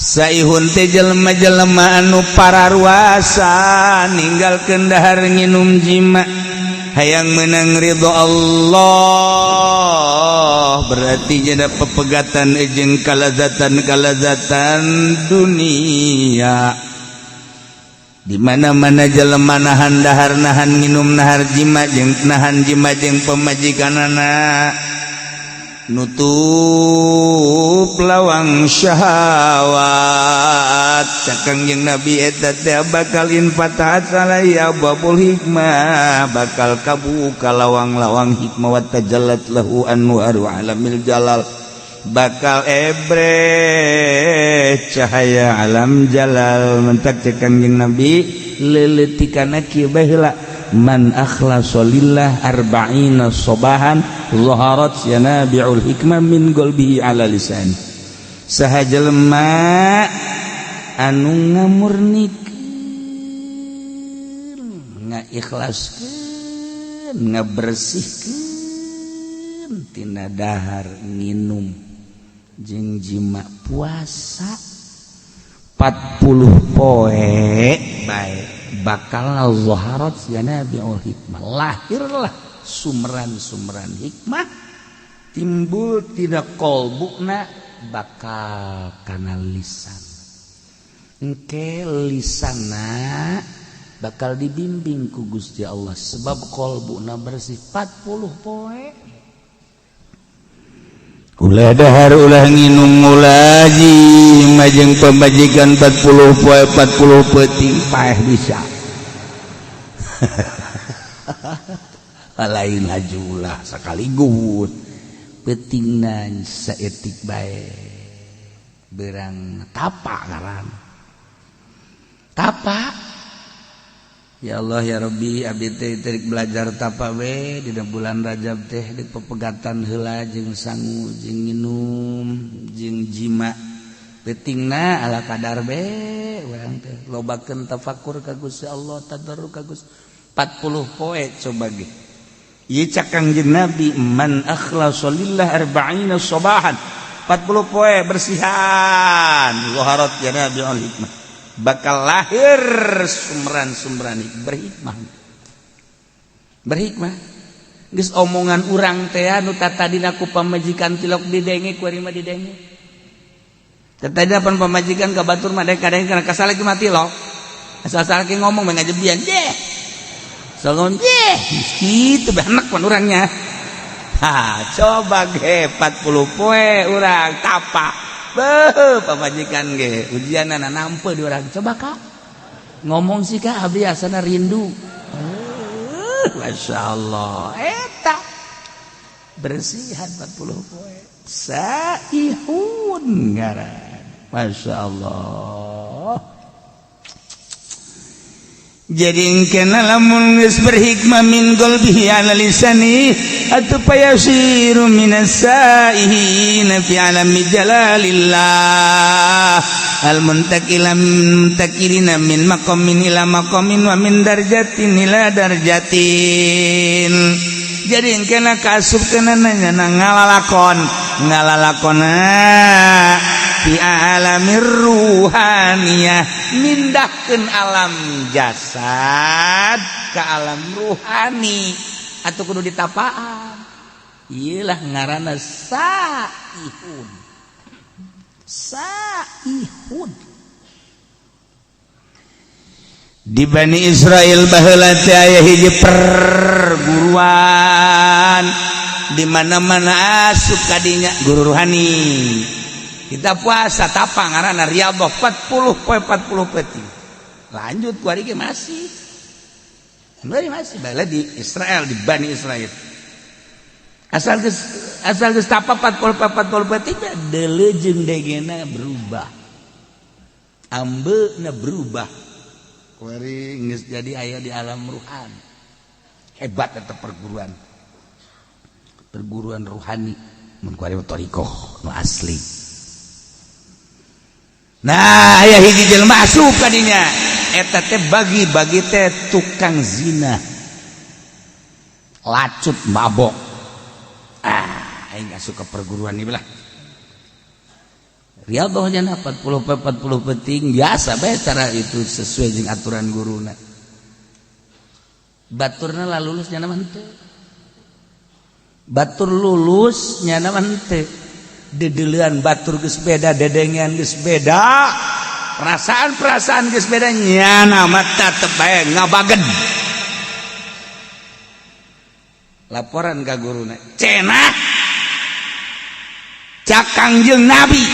Saihun teh jelema-jelema anu pararuasa ninggalkeun dahar nginum jima hayang menang ridho Allah, berarti jadi pepegatan jeung kalazatan-kalazatan dunia. Di mana-mana jelema nahan dahar, nahan nginum, nahar jima jeung nahan jima jeung pamajikanana, nutup lawang syahwat. Cek Kangjeng Nabi, eta teh bakal infatahat alaihi abwabul hikmah, bakal kabuka lawang-lawang hikmah, wa tajallat lahu anwaru alamil jalal, bakal ebre cahaya alam jalal. Mentak cek Kangjeng Nabi, leuleutikanna kieu bae heula, man akhlasa lillah arba'ina sobahan zaharat yanabi'ul hikmah min qalbihi ala lisan. Saha jelema anu ngamurnikeun, ngaikhlaskeun, ngabersihkeun tina dahar nginum jeung jima, puasa 40 poe bae, bakal zaharat yanabi'ul hikmah, lahirlah sumran-sumran hikmah timbul tina kolbuna bakal kana lisan. Engke lisana bakal dibimbing ku Gusti Allah sebab kolbuna bersih 40 poe. Ulah dahar, ulah nginum, ulah jima jeung pamajikan 40 poe 40 peuting, paeh bisa. Lain hajulah sekaligus, peutingna saeutik bae, berang tapa ngaran tapa. Ya Allah ya Rabbi, abdi teh terik belajar tapa we dina bulan Rajab teh, di pepegatan heula jeung sangu jeung nginum jeung jima, peutingna ala kadar be. Urang teh lobakeun tafakur ka Gusti Allah, tadarru ka Gusti 40 poe. Coba ge ieu, cak Kangjeng Nabi, man akhlasa lillah arba'ina sabahan, 40 poe bersihan, zaharat ya nabi al hikmah, bakal lahir sumran-sumran berhikmah, berhikmah. Geus omongan urang teh anu tatadina ku pamajikan tilok didenge, ku mah didenge. Tatadina pan pamajikan ka batur mah kadang kana kasal lagi mati lo, asal-asal ki ngomong mah ngajebian deh, so ngomong deh gitu benak pan urangnya. Ha, coba ge 40 poe urang tapa. Beuh, pamajikan ge ujianana nampe di urang. Coba Kak ngomong sih, Kak, abdi asana rindu. Masya Allah, eta bersihan 40 poe, saihun ngaran. Masya Allah. Jadi kena lamun geus berhikmah min qalbihi ala lisani atuh payasiru minas saihina fi alami jalalillah al muntakila muntakilina min maqamin ila maqamin wa min darjatin ila darjatin. Jadi kena kasup kena nanya ngalalakon ngalalakona fi alamir ruhaniyah, mindahkeun alam jasad ke alam ruhani atau kudu ditapaan. Iyalah ngaranna saihun, saihun. Di Bani Israel baheula teh aya hiji perguruan, di mana-mana asup kadinya guru ruhani. Kita puasa tapa ngaranna riyadhah 40 poe 40 peuting. Lanjut ku ari ge masih. Masih baheula di Israel, di Bani Israel. Asal geus tapa 40 poe 40 peuting, deuleu jeung degena berubah. Ambeuna berubah. Kuari geus jadi aya di alam ruhani. Hebat eta perguruan. Perguruan ruhani mun kuari thariqah nu asli. Nah, aya hiji jelema asup ka dinya. Eta teh bagi-bagi teh tukang zina. Lacut, mabok. Ah, aing asup ka perguruan ieu lah. Riyadhahnya 40 poe 40 peuting biasa bae cara itu sesuai jeung aturan guruna. Baturna lah lulus nyana mah henteu. Batur lulus nyana mah henteu. Dedeulean batur geus beda, dedengean geus beda. Perasaan-perasaan geus beda nyana mah tetep bae ngabagen. Laporan ka guruna. Cenah cak Kangjeng Nabi.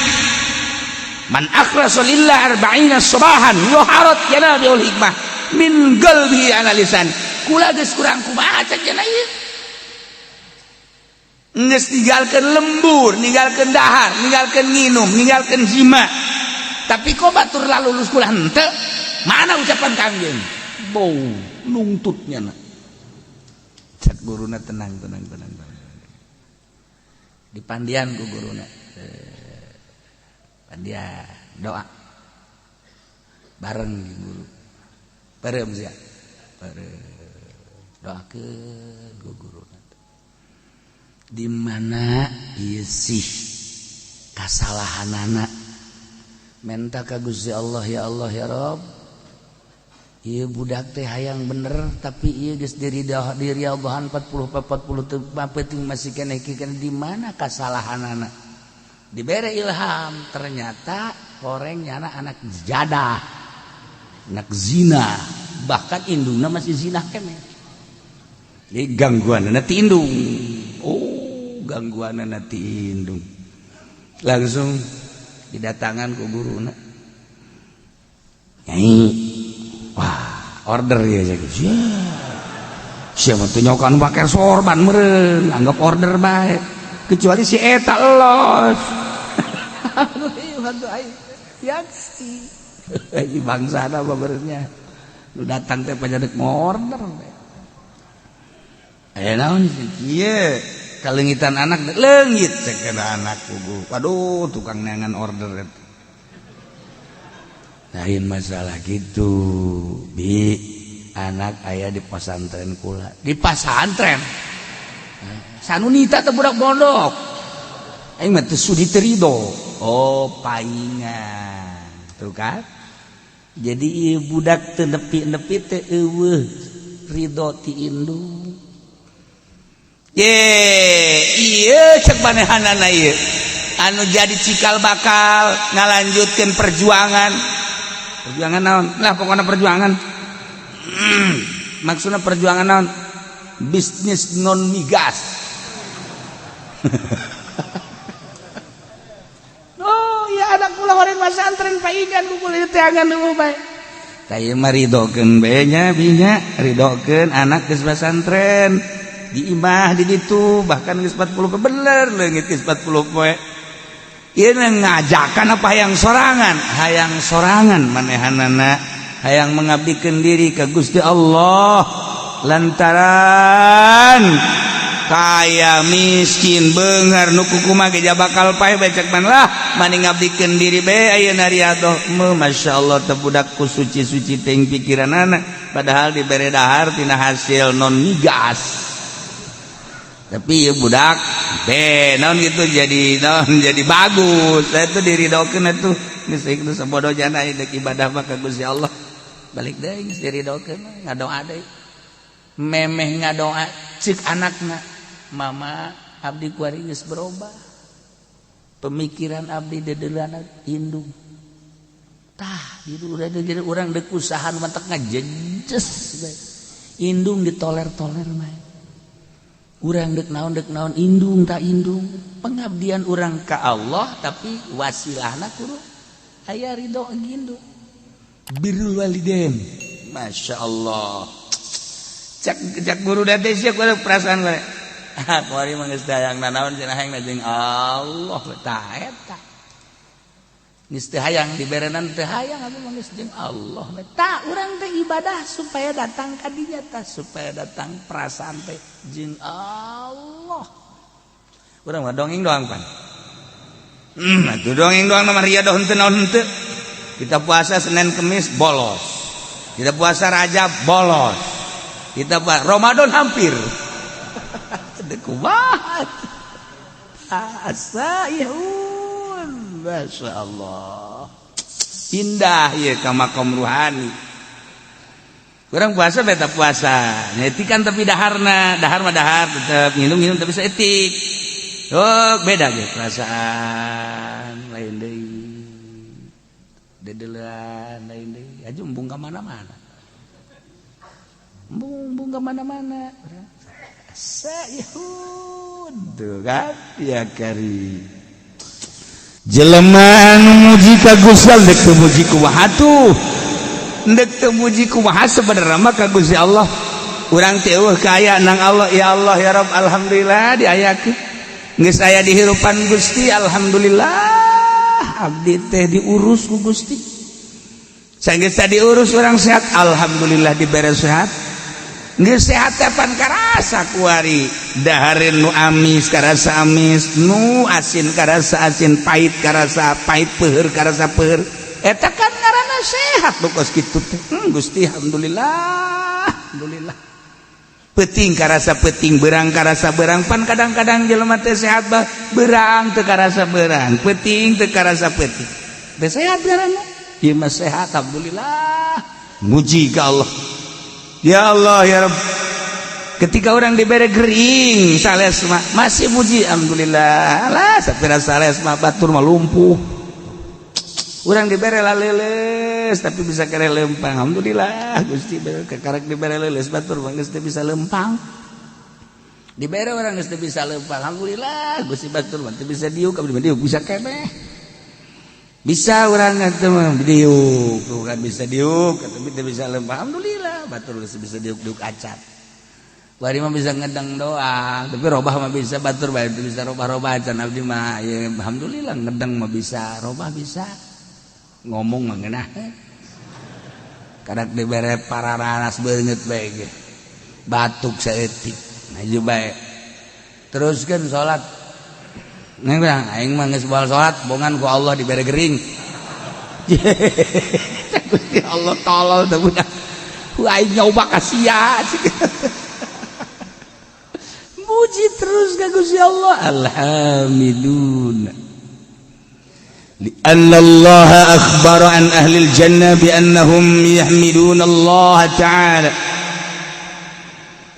Man akhlasa lillah arba'ina sabahan yuharat yanabiul hikmah min qalbi analisan. Kula geus kurang kumaha cak cenah ieu. Geus ninggalkeun lembur, ninggalkeun dahar, ninggalkeun nginum, ninggalkeun jima. Tapi kok batur lalulus kula henteu? Mana ucapan Kangjeng? Bau nungtutnya na. Cak guruna tenang tenang tenang. Dipandian ku guruna. Pandian doa bareng guru. Bareng sia. Bareng doakeun ku guruna. Di mana ieu sih kasalahanana menta ka Gusti Allah, ya Allah ya Rabb, ieu budak teh hayang bener tapi ieu geus diriadhahan 40 40 teu penting masih keneh di mana kasalahanana. Dibere ilham ternyata horeng nyana anak jadah, anak zina, bahkan indungna masih zina keneh. Jadi gangguanna ti indung. Oh, gangguanna ti indung. Langsung didatangan ku guruna. Nyai, wah, order ya jadi. Siapa tuh nyokan pakai sorban meureun, anggap order bae. Kecuali si eta los. Aduh, aing yaksi. Bangsana babernya. Lu datang teh pajadak mau order. Aya naon sih? Ieu kaleungitan anak leungit cek anak kubu. Waduh, tukang neangan order eta. Lain masalah gitu. Bi anak aya di pesantren kula. Di pesantren. Sanunita teh budak pondok. Aing mah teu sudi teu rido. Oh, paingan. Tuh kan? Jadi ieu budak teu nepi-nepi teh eueuh ridho ti indung. Ye, ieu cek manehanana ieu. Anu jadi cikal bakal ngalanjutkeun perjuangan. Perjuangan naon? Lah pokokna perjuangan. Maksudna perjuangan naon? Bisnis non migas. Oh, ya anak kula horeng pesantren paingan ku kula teangan nu bae. Tah ieu mah ridokeun bae nya binya, ridokeun anak geus pesantren. Di imah di ditu bahkan geus 40 poe bener leungit geus 40 poe. Ieu ngajakan apa hayang sorangan? Hayang sorangan manehanana, hayang mengabdikeun diri ka Gusti Allah lantaran kaya miskin beunghar nu kukumaha ge bakal paeh bae cek man lah mani ngabdikeun diri bae ayeuna riadoh. Masyaallah teh budak ku suci-suci teuing pikiranana padahal dibere dahar tina hasil non migas. Tapi ya budak be naon gitu jadi naon jadi bagus. Saya tuh diridokeun atuh geus itu sabodo jana deuk ibadah mah ka Gusti Allah. Balik deui geus diridokeun ngadoa deui. Memeh ngadoa cek anakna, mama abdi kuari geus berubah. Pemikiran abdi dedeulana indung. Tah, jadi urang deuk usaha nu matak ngajejes bae. Indung ditoler-toler mah. Urang dek naon indung tak indung pengabdian urang ka Allah tapi wasilahna kudu aya ridho indung birrul walidain. Masya Allah cak cak guru date sia kudu perasaan gue ah kuari mah geus hayang nanaon cenah hayang jeung Allah tah eta geus teu hayang diberenan teu hayang atuh mah geus jeung Allah tah urang teh ibadah supaya datang ka dinya tah supaya datang perasaan teh jeung Allah. Urang mah dongeng doang pan. Atuh dongeng doang mah riadoh henteu naon henteu. Kita puasa Senin Kemis bolos. Kita puasa Rajab bolos. Kita puasa Ramadan hampir. Kumaha? Asa ihun. Masya Allah, indah ya ka makom ruhani. Kurang puasa beta puasa nyetikan, tapi daharna dahar mah dahar tetep, minum-minum tapi saeutik. Oh, beda gitu perasaan, lain deui, dedelean lain deui. Aja embung ka mana-mana, embung embung ka mana-mana. Sayhud tuh kan ya kari jelema anu muji ka Gusti Allah, dek teu muji kumaha tuh, dek teu muji kumaha, sebenarnya mah ka Gusti Allah urang teh eueuh kaya nang Allah. Ya Allah, ya Rabb, alhamdulillah diayakeun geus aya di hirupan Gusti. Alhamdulillah abdi teh diurus ku Gusti. Sanggeus diurus, urang sehat, alhamdulillah dibere sehat. Geus sehat teh pan karasa kuari, dahareun nu amis karasa amis, nu asin karasa asin, pahit karasa pahit, peuheur karasa peuheur. Eta kan ngaranna sehat nu kos kitu teh. Gusti, alhamdulillah, alhamdulillah. Peuting karasa peuting, berang karasa berang. Pan kadang-kadang jelema teh sehat bah berang teu karasa berang, peuting teu karasa peuting. Teh sehat ngaranna. Ieu mah sehat, alhamdulillah, muji ka Allah. Ya Allah, ya Rabb. Ketika orang diberi gering sales mah masih muji, alhamdulillah lah sapira sales mah, batur mah lumpuh. Urang dibere laleles tapi bisa kere lempang, alhamdulillah Gusti kakarek dibere leuleus, batur mah geus teu bisa lempang. Dibere orang geus teu bisa lempang, alhamdulillah Gusti, batur mah teu bisa diuk, abdi mah diuk bisa keneh. Bisa orang teh mah diuk tuh kan, bisa diuk tapi teu bisa lempang, alhamdulillah batur geus bisa diuk diuk acan. Bari mah bisa ngedang doang, tapi robah mah bisa, batur bae teu bisa robah-robah acan. Abdi mah ya alhamdulillah ngedang mah bisa, robah bisa, ngomong mah ngeunah. Kadak dibere pararanas beungeut bae ge batuk saeutik maju bae. Teruskeun salat. Neng bilang, aing mah geus baal salat, bongan ku Allah dibere gering. Gusti Allah tolol teh budak. Aing nyoba ka sia. Muji terus ka Gusti Allah. Alhamdulillah. لأن الله أخبر عن أهل الجنة بأنهم يحمدون الله تعالى.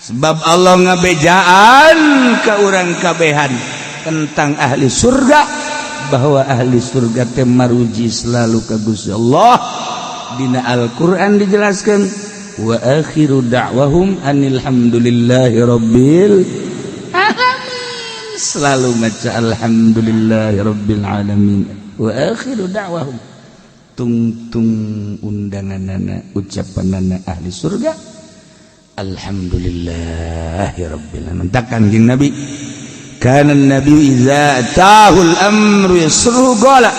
Sebab Allah ngabejaan ke urang kabehan tentang ahli surga, bahwa ahli surga teh maruji selalu ka Gusti Allah. Dina Al-Qur'an dijelaskan, wa akhiru da'wahum anil hamdulillahi rabbil alamin. Selalu maca alhamdulillahi rabbil alamin. Wa akhiru da'wahum, tungtung undanganana, ucapanana ahli surga, alhamdulillahi rabbil alamin. Takkan jeung Nabi, kana nabi idza atahul amru yasruhu qala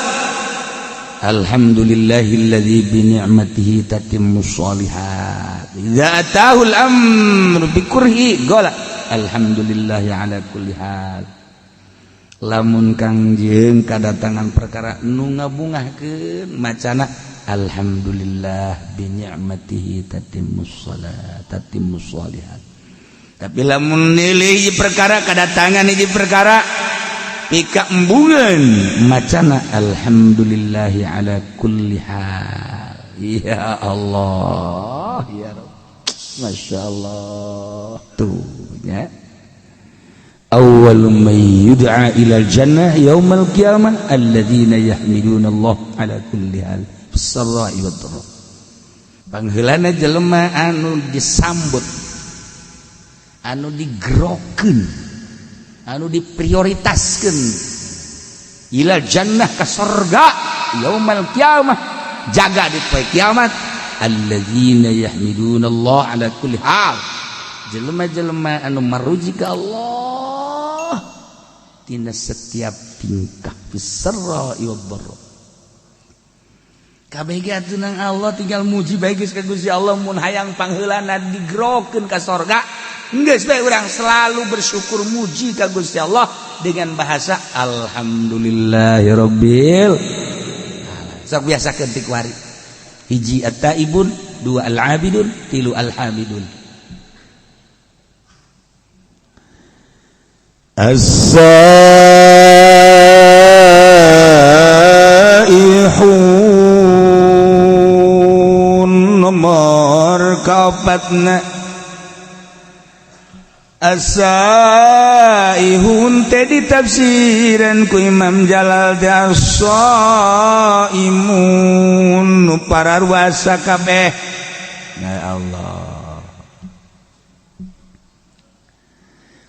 alhamdulillahilladzi bi ni'matihi tatimmus sholihat. Idza atahul amru bi kurhi qala alhamdulillahi ala kulli hal. Lamun Kangjeng kadatangan perkara nu ngabungahkeun, macana alhamdulillah bi ni'matihi tatimmus shalat tatimmus sholihat. Tapi lamun nilai hiji perkara kadatangan hiji perkara pika embungan, macana alhamdulillahi ala kulli hal. Ya Allah, ya Rabb, Masya Allah tuh ya. Awwal man yud'a ila jannah yaumal qiyamah alladzina yahmiduna Allah ala kulli hal fis sarra'i wad dharra. Pangheulana jelema anu disambut, anu digerokeun, anu diprioritaskeun ila jannah ka sorga yaumal qiyamah, jaga di poe kiamat, alladzina yahmiduna Allah ala kulli hal, jelema-jelema anu maruji ka Allah tina setiap tingkah, fis sarra'i wad dharra. Kabeh ge atuh nang Allah, tinggal muji bae geus ka Gusti Allah. Mun hayang pangheulana digerokeun ka sorga, geus bae urang selalu bersyukur, muji ka Gusti Allah dengan bahasa alhamdulillahirabbil. Sok biasakeun ti kuari. Hiji at-taibun, dua al-abidun, tilu al-hamidun. As-saihun nomor kaopatna. As-saihun teh ditafsiran ku Imam Jalal teh as-saimun, nu pararuasa kabeh. Ya Allah,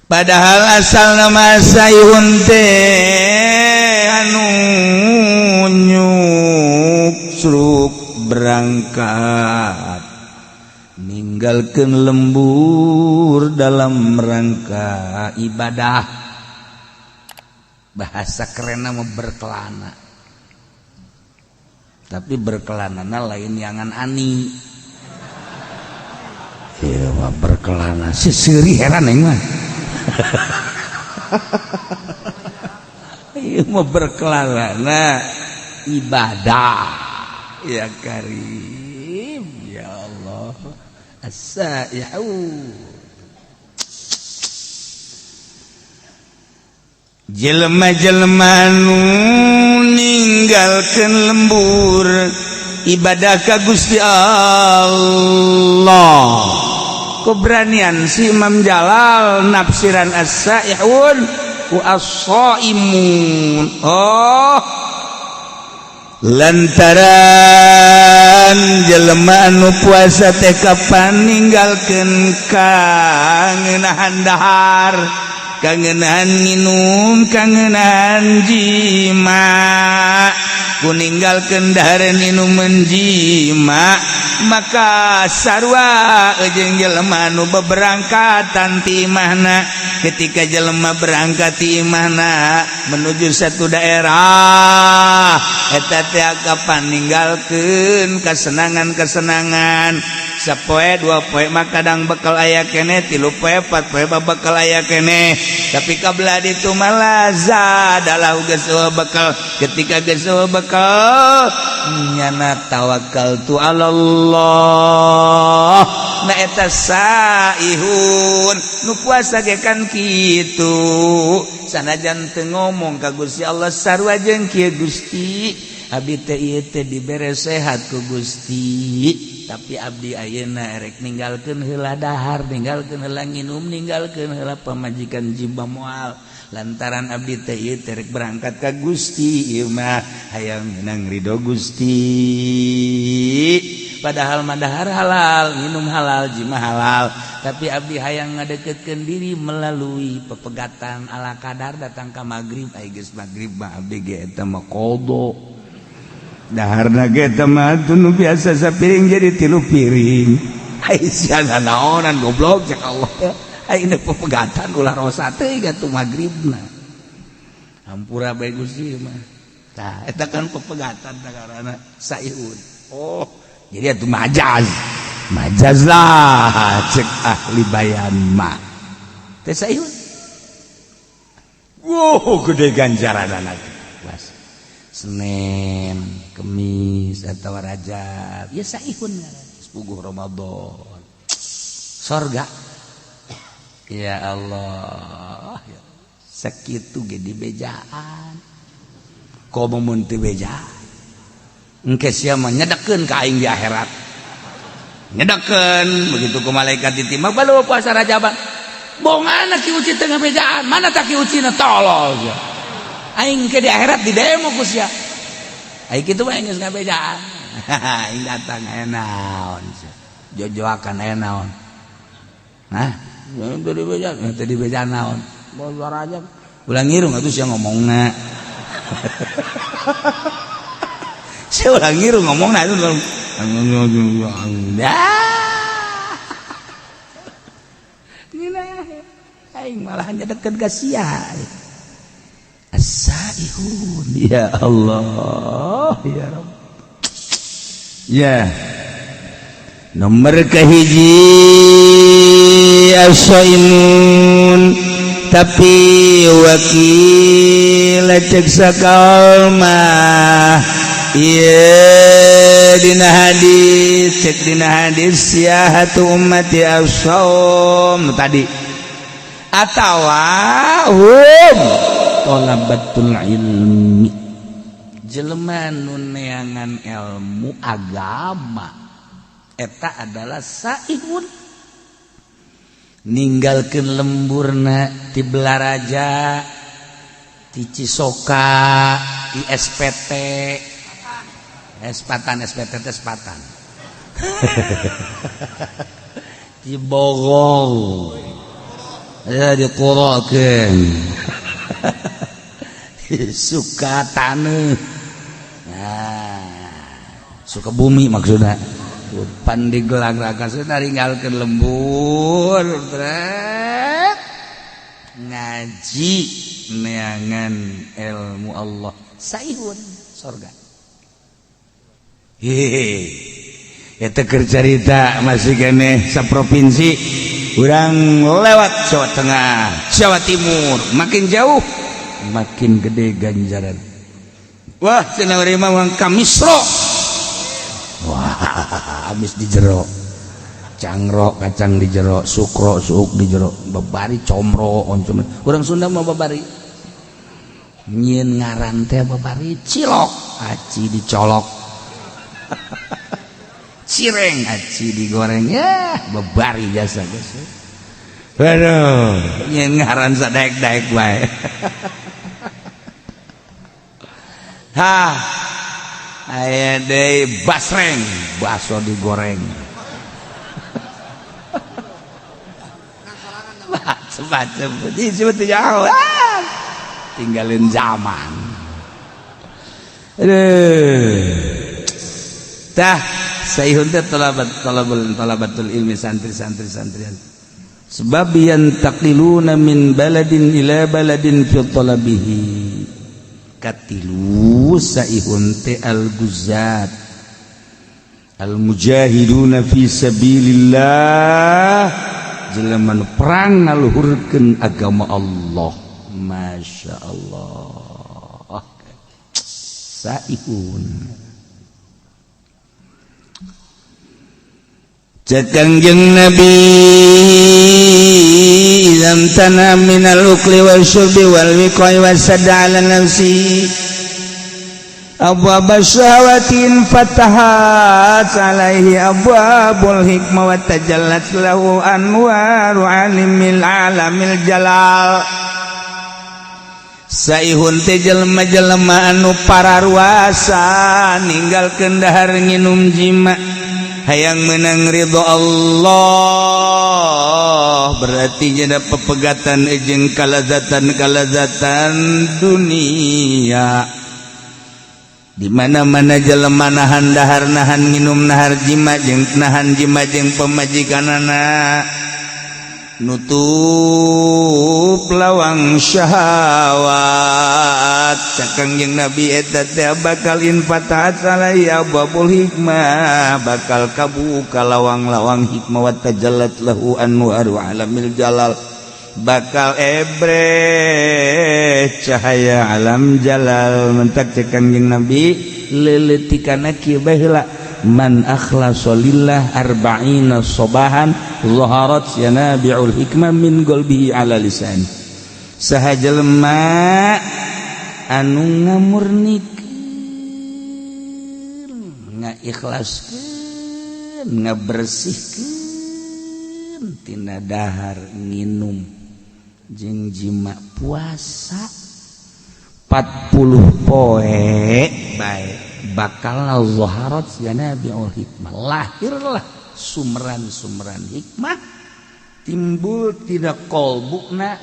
padahal asal nama saihun teh anu nyuksruk berangkat ninggalkan lembur dalam rangka ibadah. Bahasa keren nama berkelana, tapi berkelana lain yangan ani. Iya mah berkelana seseri heran aing mah. Iya mah berkelana ibadah. Ya Karim, ya Allah. As-saihun jelema-jelema nu ninggalkeun lembur ibadah ka Gusti Allah. Keberanian si Imam Jalal nafsiran as-saihun wa as-saimun. Oh, lantaran jelema anu puasa teh kapan ninggalkeun kangenahan dahar, kangenahan nginum, kangenahan jima. Ku ninggalkeun dahar, nginum, jima, maka sarua jeung jelema anu beberangkatan ti imahna. Ketika jelema berangkat ti imahna menuju satu daerah, eta teh kapan ninggalkeun kesenangan-kesenangan. Sapoe dua poe mah kadang bekal aya keneh, 3 poe 4 poe mah bekal aya keneh, tapi kabla ditu malah zadalah geus bekal. Ketika geus bekal, nyana tawakal tu Allah. Nah, eta saihun nu puasa ge kan kitu, sanajan teu ngomong ka Gusti Allah, sarua jeung kieu, "Gusti, abdi teh ieu teh dibere sehat ku Gusti, tapi abdi ayeuna erek ninggalkeun heula dahar, ninggalkeun heula nginum, ninggalkeun heula pamajikan, jima moal, lantaran abdi teh ieu teh rek berangkat ka Gusti, ieu mah hayang menang ridho Gusti." Padahal mah dahar halal, minum halal, jima halal, tapi abdi hayang ngadeketkeun diri melalui pepegatan ala kadar. Datang ka magrib, ai geus magrib mah abdi ge eta mah qada daharna ge eta mah nu biasa sapiring jadi 3 piring. Ai sia naonan goblok, cek Allah. Ai ini pepegatan ulah rosa teh atuh magribna, hampura bae Gusti mah. Tah, eta kan pepegatan karena saihun. Oh, jadi itu majaz, majaz lah cek ahli bayan mah teh saihun. Wow, gede ganjaran anak. Was Senin, Kemis atau Rajab ya saihun, puguh Ramadan sorga. Ya Allah ya. Sakitu ge dibejaan, komo mun teu bejaan engke sia mah nyedekeun ka aing di akhirat, nyedekeun begitu ku malaikat ditimbang balu puasa Rajaban bongana Ki Uci teu ngabejaan, mana tak Ki Uci na tolol sia, aing ke di akhirat di demo ku sia. Aing kitu mah geus ngabejaan, aing datang aya naon sia, jojoakan aya naon, nah teu dibejaan, teu dibejaan naon, puasa Rajab ulah ngirung atuh sia ngomongna. Saya ulah ngiru ngomong, nah itu aing malah deket ka sia. As-saihun, ya Allah, ya Rabb. Ya, nomor kahiji as-saimun, tapi wakil cek sakal mah. Iya, dina hadis, cek dina hadis, siyahatu ummati as-saum tadi atawa hum talabatul ilmi. Jelema nu neangan ilmu agama eta adalah saihun, ninggalkeun lemburna ti Belaraja, ti Cisoka, di SPT, Espatan, SPT teh Sepatan, di Bogor ya, dikurokeun suka taneuh, nah, suka bumi maksudnya pan digelang-gelangkan ninggalkeun lembur brek, ngaji neangan ilmu Allah, saihun sorga. Hehehe, eta keur carita masih keneh saprovinsi urang, lewat Jawa Tengah, Jawa Timur, makin jauh makin gede ganjaran. Wah, cenah urang mah ka Misro. Wah, habis di jero cangro, kacang di jero, sukro suuk di jero, babari comro oncom. Urang Sunda mah babari nyieun ngaran teh babari cilok aci dicolok, cireng aci digoreng, ya babari jasa guys. Aduh, nyieun ngaran sadaek-daek bae. Hah, aya deui basreng, baso digoreng. Macem-macem jauh, tinggalin zaman. Aduh, tah saihun teh talabat talabul talabatul ilmi, santri-santri santrian, sebab yantaqiluna min baladin ila baladin fi talabihi. Katilu saihun teh al-guzat al-mujahiduna fi sabilillah, jelema nu perang ngaluhurkeun agama Allah. Masya Allah, saihun. Cek Kangjeng Nabi, idza tana minal ukli wal syurbi wal wiqai wasadda ala nafsi abwab syahawatin fatahat alaihi abwabul hikmah wa tajallat lahu anwaru alimil alamil jalal. Saihun teh jelema-jelema anu pararuasa ninggalkeun dahar nginum jima, hayang menang ridho Allah, berarti nyada pepegatan jeung kalazatan-kalazatan dunia. Di mana-mana jelema nahan dahar, nahan nginum, nahar jima jeung nahan jima jeung pamajikanana, nutup lawang syahwat. Cek Kangjeng Nabi eta teh bakal infatahat alaihi abwabul hikmah, bakal kabuka lawang-lawang hikmah, wa tajallat lahu anwaru alamil jalal, bakal ebre cahaya alam jalal. Mentak cek Kangjeng Nabi leuleutikanna kieu bae heula, man akhlasa lillah arba'ina sobahan zaharat yanabi'ul hikmah min qalbihi ala lisan. Saha jelema anu ngamurnikeun, ngaikhlaskeun, ngabersihkeun tina dahar nginum jeung jima puasa 40 poe bae, bakal zaharat yanabi'ul hikmah, lahirlah sumran-sumran hikmah, timbul tidak kolbuna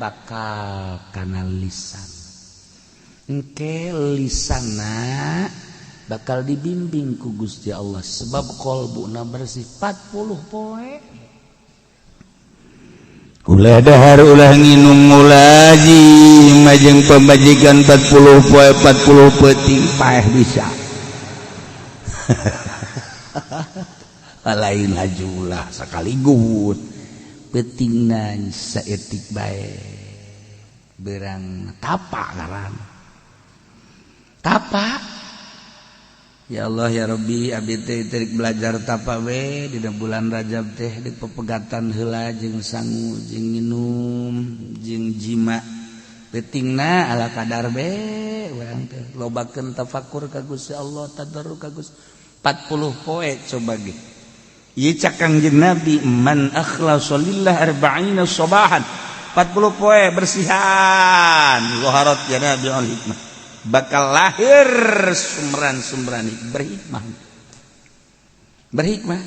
bakal kana lisan. Engke lisana bakal dibimbing ku Gusti Allah sebab kolbuna bersih 40 poe. Ulah dahar, ulah nginum, ulah jima jeung pamajikan 40 poe 40 peuting paeh bisa. Lain hajulah sekaligus peutingna saeutik bae, berang tapa ngaran tapa. Ya Allah ya Rabbi, abdi teh teu belajar tapa we dina bulan Rajab teh, di pepegatan heula jeung sangu jeung nginum jeung jima. Peutingna ala kadar be urang teh lobakeun tafakur ka Gusti Allah, tadarru ka Gusti 40 poe coba ge. Ieu cak Kangjeng Nabi man akhlasa lillah arba'ina sabahan 40 poe bersihan zaharat yanabi'ul hikmah bakal lahir sumran-sumran berhikmah. Berhikmah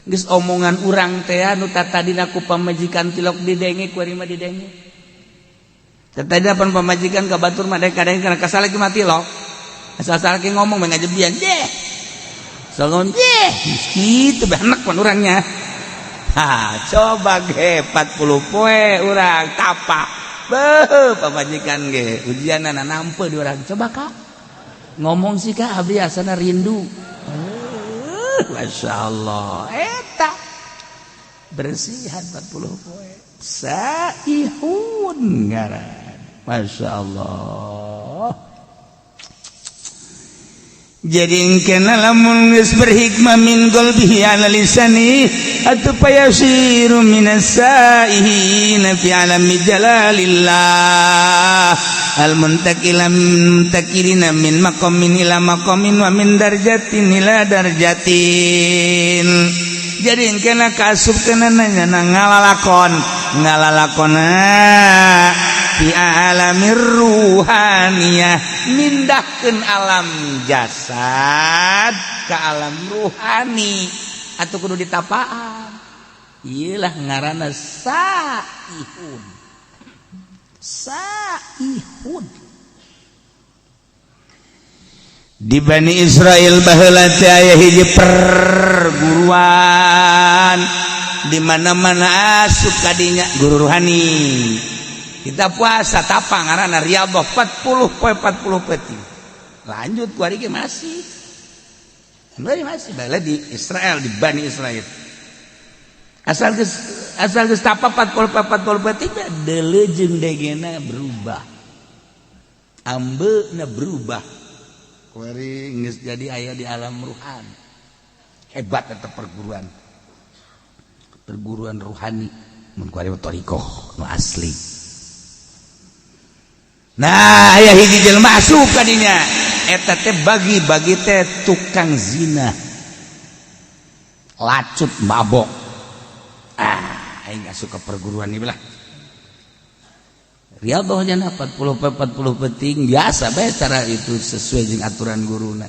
geus omongan urang teh nu tatadina ku pamajikan tilok didenge ku ari mah didenge. Tatadina pan pamajikan ka batur mah kadang kana kasalaki mah tilok. Asal salaki ngomong mah ngajebian deh. Salon deh kitu bae pan urangnya. Ha, coba ge 40 poe urang tapa. Beuh pamajikan ge ujianna nampe di urang. Coba Kak. Ngomong sih Kak abdi asana rindu. Masya Allah eta bersihan 40 poe saihun ngaran Masya Allah. Jadi kena lamun geus berhikmah min qalbihi ala lisani atuh payasiru minas saihina fi alami jalalillah al muntakila muntakilina min maqamin ila maqamin wa min darjatin ila darjatin. Jadi kena kasup kena nanya ngalalakon ngalalakona fi alamir ruhaniyah mindahkeun alam jasad ke alam ruhani atau kudu ditapaan. Iyalah ngaranna saihun. Saihun di Bani Israel baheula teh aya hiji perguruan di mana-mana asup kadinya guru ruhani. Kita puasa tapa ngaranna riyadhah 40 poe 40 peuting. Lanjut ku ari ge masih. Masih baheula di Israel di Bani Israel. Asal geus tapa 40 poe 40 peuting deuleu jeung degena berubah. Ambeuna berubah. Kuari geus jadi aya di alam ruhani. Hebat eta perguruan. Perguruan ruhani mun kuari thariqah nu asli. Nah, aya hiji jelema asup ka dinya. Eta teh bagi-bagi teh tukang zina. Lacut mabok. Ah, aing asup ka perguruan ieu lah. Riyadhahnya 40 40 peuting biasa bae cara itu sesuai jeung aturan guruna.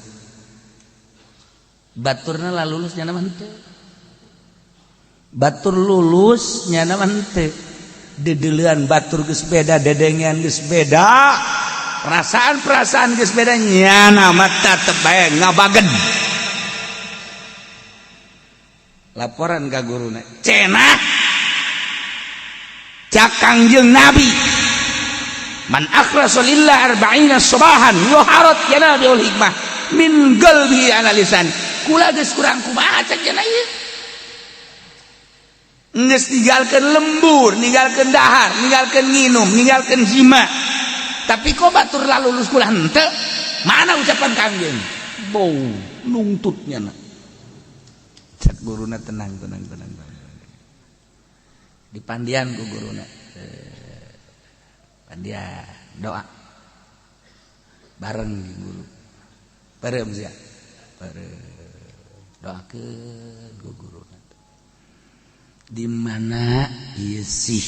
Baturna lah lulus nyana mah henteu. Batur lulus nyana mah henteu. Dedeulean batur geus beda, dedengean geus beda. Perasaan-perasaan geus beda nyana mah tetep bae ngabagen. Laporan ka guruna. Cenah cak Kangjeng Nabi man akhlasa lillah arba'ina sabahan yuharat yanabiul hikmah min qalbi ala lisan. Kula geus kurang kumaha cek cenah ieu. Geus ninggalkeun lembur, ninggalkeun dahar, ninggalkeun nginum, ninggalkeun jima. Tapi kok batur lalulus kula henteu? Mana ucapan Kangjeng? Bau nungtutnya na. Cek guruna tenang tenang tenang. Dipandian ku guruna. Dia doa bareng guru bareng sia bareng doakeun ku guru di mana ieu sih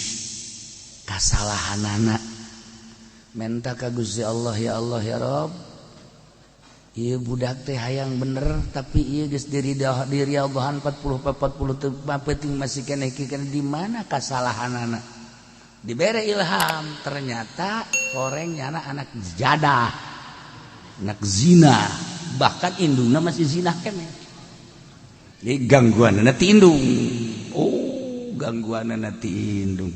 kasalahanana menta ka Gusti Allah ya Allah ya Rob ieu budak teh hayang bener tapi ieu geus diri Allahan 40 40 peuting masih keneh di mana kasalahanana. Dibere ilham ternyata koreng nyana anak jadah anak zina bahkan indungna masih zina keneh. Jadi gangguanna ti indung. Oh, gangguanna ti indung.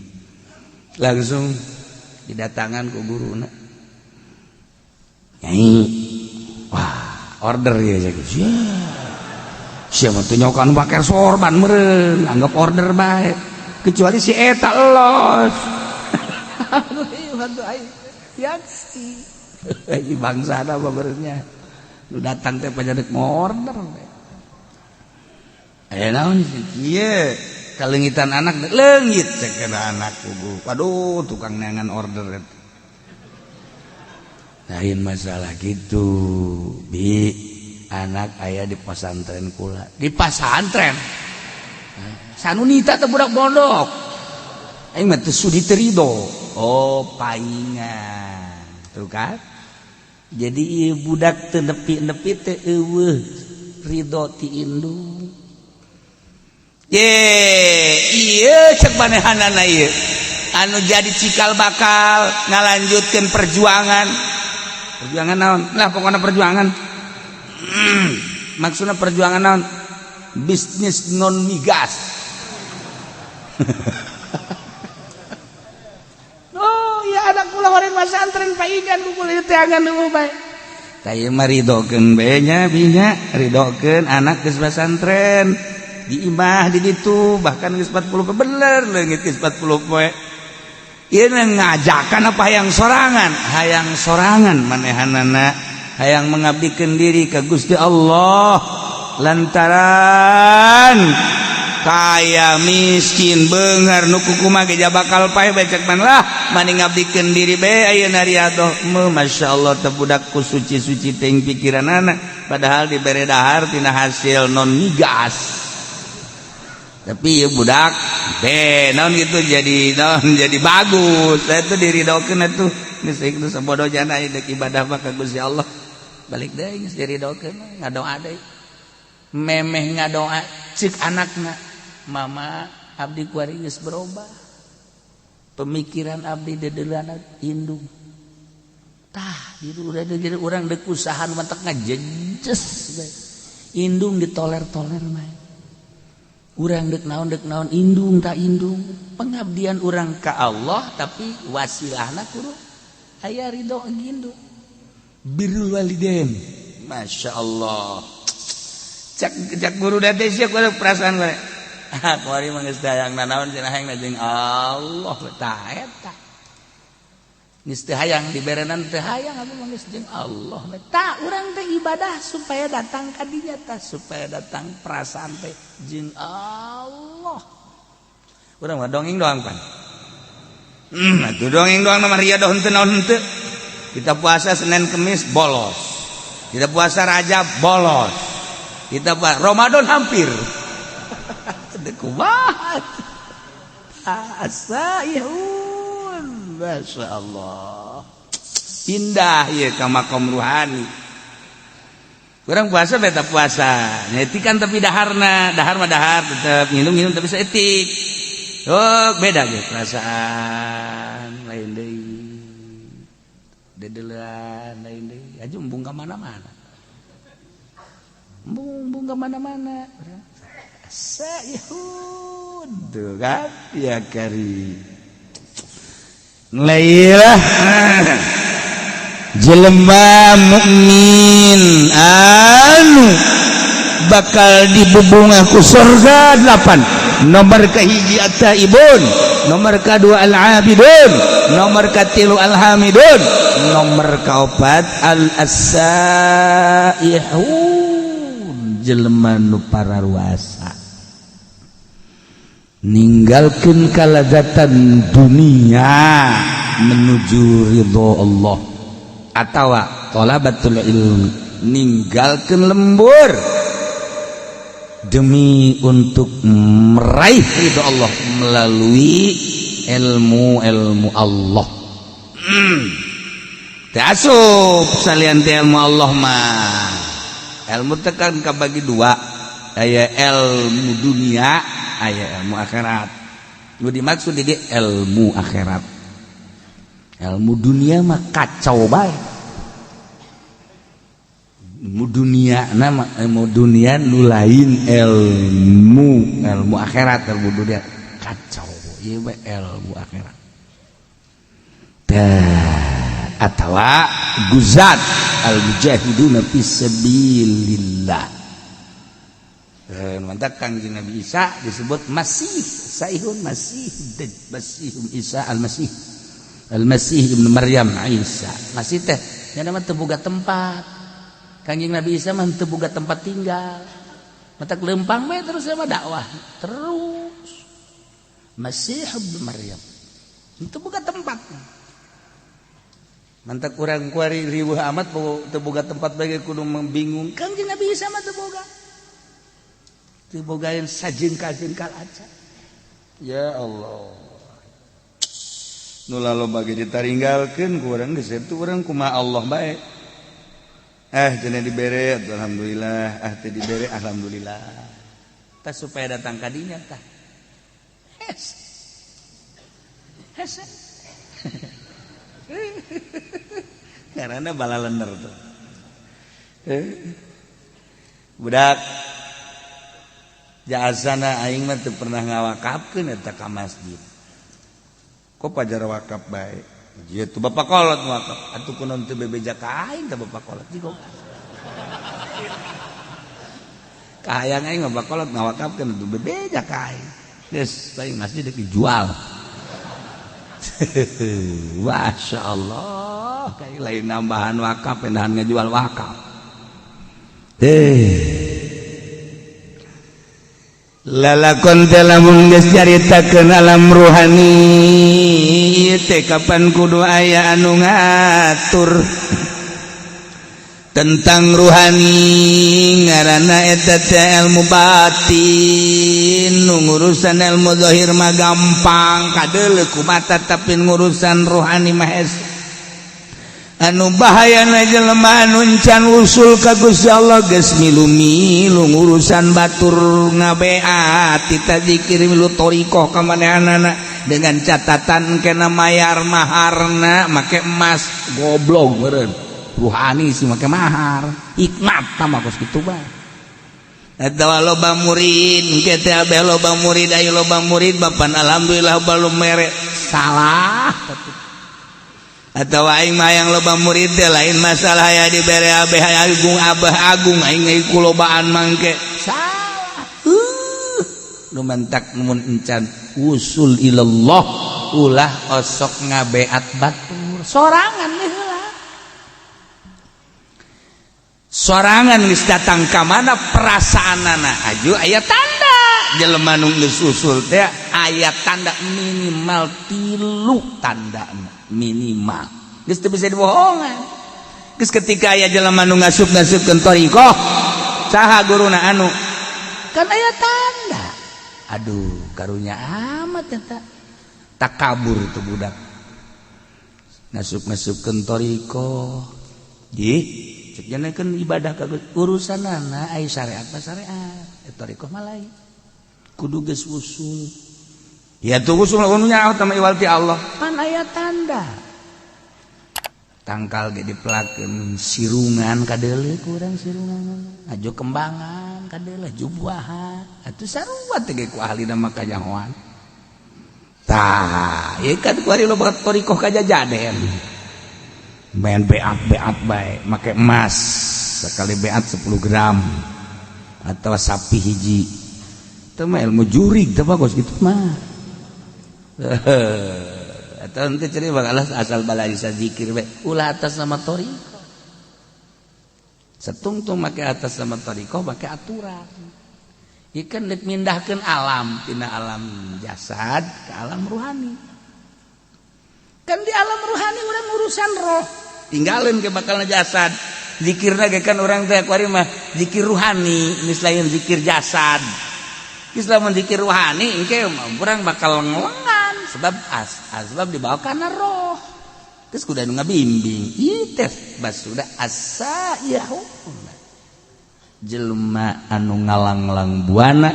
Langsung didatangan ku guruna. Nyai, wah, order ya ya. Siapa tuh nyokan pakai sorban meureun, anggap order bae. Kecuali si eta los. Aduh aing yaksi. Bangsa apa benernya. Nu datang teh pajadak mau order. Aya naon sih kieu kalengitan anak leungit cek anak kubu. Waduh tukang neangan order eta. Lain masalah gitu bi, anak ayah di pesantren kula, di pesantren sanunita teh budak pondok aing mah teu sudi teu ridho. Oh, paingan tuh kan. Jadi ieu budak teu nepi-nepi teh eueuh ridho ti indung. Ye, ieu cek manehanana ieu anu jadi cikal bakal ngalanjutkeun perjuangan. Perjuangan naon lah, pokoknya perjuangan. Maksudnya perjuangan naon? Bisnis non migas. Oh ya, anak kula wareng pesantren paingan ku kula teangan nu bae. Tah, ieu mah ridokeun bae nya binya, ridokeun anak geus pesantren di imah di ditu, bahkan geus 40 poe, bener leungit geus 40 poe. Ieu ngajakan apa hayang sorangan? Hayang sorangan manehanana, hayang mengabdikeun diri ka Gusti Allah lantaran kaya miskin beunghar nu kukumaha ge bakal paeh becek man lah, mani ngabdikeun diri bae ayeuna riadoh. Masya Allah teh budak ku suci-suci teuing pikiranana, padahal dibere dahar tina hasil non migas. Tapi ya budak be naon gitu, jadi naon, jadi bagus. Saya tuh diridokeun atuh geus itu sabodo jana deuk ibadah mah ka Gusti Allah. Balik deui geus diridokeun, ngadoa deui, memeh ngadoa cek anakna, "Mama, abdi kuari geus berubah pemikiran abdi, dedeulana indung." Tah, udah jadi urang dek usahaan matak ngajejes bae. Indung ditoler-toler mah. Urang dek naon, dek naon, indung tak indung pengabdian urang ka Allah, tapi wasilahna kudu aya ridho indung. Birrul walidain, Masya Allah. Cek cek guru date sia kudu perasaan gue. Ah, kuari mah geus hayang nanaon cenah, hayang jeung Allah. Tah, eta geus teu hayang diberenan, teu hayang abdi mah geus jeung Allah. Tah, urang teh ibadah supaya datang ka dinya tah, supaya datang perasaan teh jeung Allah. Urang mah dongeng doang pan. Atuh dongeng doang mah riadoh henteu naon henteu. Kita puasa Senin Kemis bolos. Kita puasa Rajab bolos. Kita puasa Ramadan hampir. Kumaha? Asaihun. Masya Allah. Indah ya ka makom ruhani. Kurang puasa beta puasa. Nyetikan tapi daharna, dahar mah dahar tetep, minum-minum tapi seetik. Oh, beda gitu perasaan lain deui. Dedeulean lain deui. Aju embung ka mana-mana. Embung embung ka mana-mana. Saihun tuh kan ya kari. Lailah jelema mukmin anu bakal dibubungah ku surga delapan. Nomor kahiji at-taibun, nomor kedua al-abidun, nomor katilu al-hamidun, nomor kaopat al-asaihun, jelema nu pararuasa ninggalkan kalazatan dunia menuju ridho Allah, atau tholabatul ilmi, ninggalkan lembur demi untuk meraih ridho Allah melalui ilmu-ilmu Allah. Asup salian ilmu Allah mah. Ilmu tekan kabagi dua, aya ilmu dunia, aya ilmu akhirat. Lu dimaksud di ilmu akhirat. Ilmu dunia mah kacau bae. Ilmu dunia nama ilmu dunia nu lain ilmu ilmu akhirat, ilmu dunia kacau ieu bae ilmu akhirat. Tah, atawa guzat al mujahiduna fisabilillah. Mantap Kangjeng Nabi Isa disebut Masih Saihun, Masih Masih Isa Al-Masih, Al-Masih Ibnu Maryam Isa. Masih teh nya mah teu boga tempat. Kangjeng Nabi Isa mah teu boga tempat tinggal, matak lempang bae terus sama dakwah terus. Masih Ibnu Maryam teu boga tempat. Mantak urang kuari riweuh amat teu boga tempat bae kudu bingung. Kangjeng Nabi Isa mah teu boga. Teu bogaeun sajengkal-jengkal acan. Ya Allah. Nu laloba ge ditaringgalkeun ku urang geus eta urang kumaha Allah bae. Eh cenah dibere alhamdulillah, ah teu dibere alhamdulillah. Tah supaya datang ka dinya tah. Hes. Hese. Karena bala lener tuh. Budak jasana aing mah teu pernah ngawakafkeun eta ka masjid. Kok pajar wakaf bae? Ieu tuh bapak kolot wakaf. Atuh kunaon teu bebeja ka aing teh bapak kolot jigong. Kahayang aing mah bapak kolot ngawakafkeun atuh bebeja ka aing. Geus aing masjid dijual. Masya Allah, kayak lain nambahan wakaf, pindahan ngejual wakaf. Lalakon teh lamun geus caritakeun alam ruhani ieu teh kapan kudu aya anu ngatur tentang ruhani, ngaranna eta teh ilmu batin. Nu ngurusan ilmu zahir mah gampang kadeuleu ku mata, tapi ngurusan ruhani mah hese. Anu bahayana jelema anu can usul ka Gusti Allah geus milu-milu ngurusan batur, ngabeat tita zikir, milu thoriqoh ka manehanana dengan catatan kena mayar maharna make emas. Goblok meureun ruhani sih make mahar, hikmat mah kos kitu bae. Eta loba murid engke teh abeh loba murid, ayo loba murid bapan alhamdulillah balum mere salah. Atau aing mah yang loba murid teh lain masalah ya dibere abeh agung, abah agung aing kulobaan mangke salah. Nu mantak mun encan usul ilallah ulah osok ngabeat batur sorangan heula. Sorangan geus datang ka mana perasaanana aju aya tanda jelema nu geus usul teh aya tanda minimal tilu tanda minimal geus teu bisa dibohongan. Geus ketika aya jelema nu ngasup-ngasupkeun thoriqoh saha guruna anu kan aya tanda, aduh karunya amat eta takabur itu budak ngasup-ngasupkeun thoriqoh. Jih cek kan ibadah ka urusanana ai syariat mah syariat, thoriqoh mah lain, kudu geus usul. Ya tuh usul nya sama iwal ti Allah pan aya tanda tangkal ge dipelakeun sirungan kadeuleu kurang sirungan aju kembangan kadeuleu jubuahan atuh sarua teh ge ku ahlina mah kanyahoan. Tah ieu kan kuari loba thoriqoh kajajaden main beat-beat bae make emas sekali beat 10 gram atau sapi hiji. Itu mah ilmu jurig teh bagus gitu mah. Atau nanti cari bakal asal balai zikir bae ulah atas nama thoriqoh. Setungtung make atas nama thoriqoh make aturan ikan dek mindahkeun alam tina alam jasad ke alam ruhani. Kan di alam ruhani urang urusan roh tinggalin ke bakal jasad. Zikirna ge kan urang teh kuari mah zikir ruhani geus lain zikir jasad. Geus lamun zikir ruhani engke urang bakal ngelengan sebab asbab dibawa karena roh. Terus kudu anu ngabimbing ieu teh basuda asa-yahu jelema anu ngalanglang buana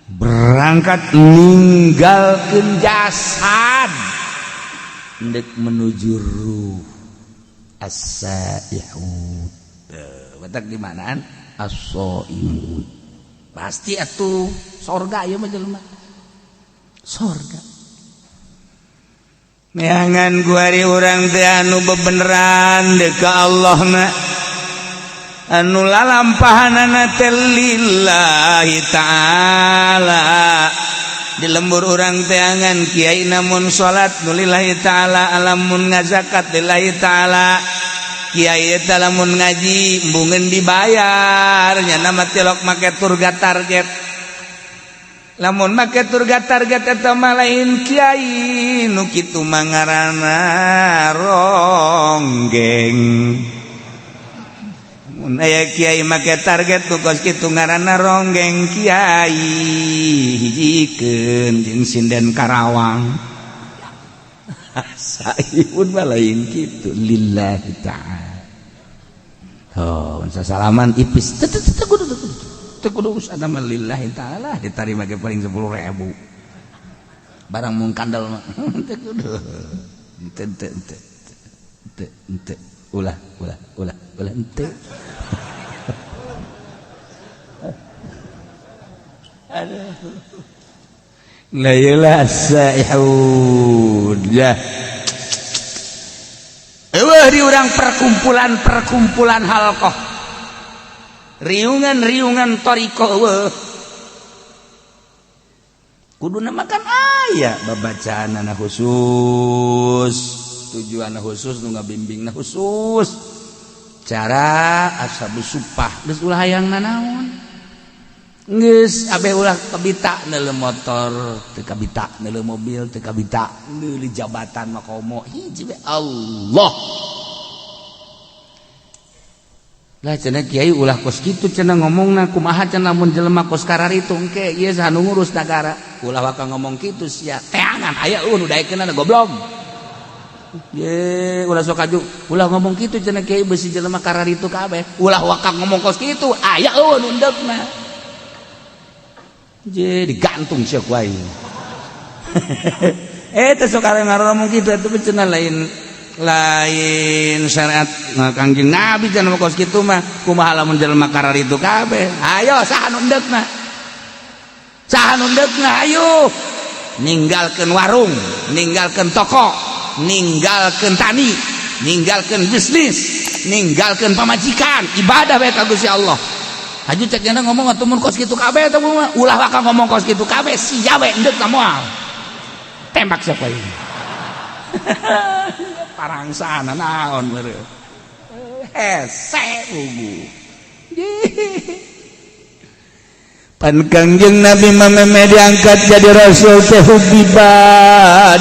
berangkat ninggalkeun jasad ndek menuju ruh as-saihun. Batak di manaan as-saimun pasti atuh sorga ieu mah jelema sorga. Neangan kuari urang teh anu bebeneran deuk ka Allah na anu lalampahanana teh lillahi ta'ala. Di lembur urang teangan kiai namun salat nu lillahi ta'ala, alamun ngazakat lillahi ta'ala, kiai eta lamun ngaji embungeun dibayar nya nama tilok make turga target. Lamun make turga target eta mah lain kiai nu kitu mah ngaranna ronggeng. Mun aya kiai make target nu kos kitu ngaranna ronggeng kiai, hijikeun jeung sinden Karawang. Saihun mah lain kitu, lillahi ta'ala. Oh, salaman ipis teu teu teu kudu teu kudu urusan mah lillahi ta'ala, ditarima ge paling 10.000 barang mung kandel mah teu kudu, teu teu teu teu teu, ulah ulah ulah ulah, henteu. Aduh. La ilaha saihun ya. Eueuh di urang perkumpulan-perkumpulan halqah. Riungan-riungan thariqah eueuh. Kuduna makan aya babacaanana khusus, tujuanna khusus, nu ngabimbingna khusus. Cara ashabus supah geus ulah hayang nanaon. Geus abeh ulah kabita neuleuh motor, teu kabita neuleuh mobil, teu kabita neuleuh jabatan mah komo hiji we Allah. Lah cenah kiai ulah kos kitu cenah ngomongna, kumaha cenah lamun jelema kos kararitu engke ieu saha nu ngurus nagara. Ulah waka ngomong kitu sia, teangan aya eueuh nu daekeunana goblok. Ye ulah sok aju, ulah ngomong kitu cenah kiai beusi jelema kararitu kabeh. Ulah waka ngomong kos kitu, aya eueuh nu endeukna. Je digantung sia ku aing. Teh sok ngomong kitu atuh cenah lain lain syariat Kangjeng Nabi cenah kos kitu mah, kumaha lamun jelema kararitu kabeh. Ayo saha nu endeukna? Saha nu endeukna ayo. Ninggalkeun warung, ninggalkeun toko, ninggalkeun tani, ninggalkeun bisnis, ninggalkeun pamajikan, ibadah bae ka Gusti Allah. Haju cek jana ngomong atuh mun kos kitu kabeh teh ulah waka ngomong kos kitu kabeh sia we endeuk moal. Tembak siapa ini? Parangsana naon meureun. Hese bubu. Pan Kangjeng Nabi mah diangkat jadi rasul teh hubiba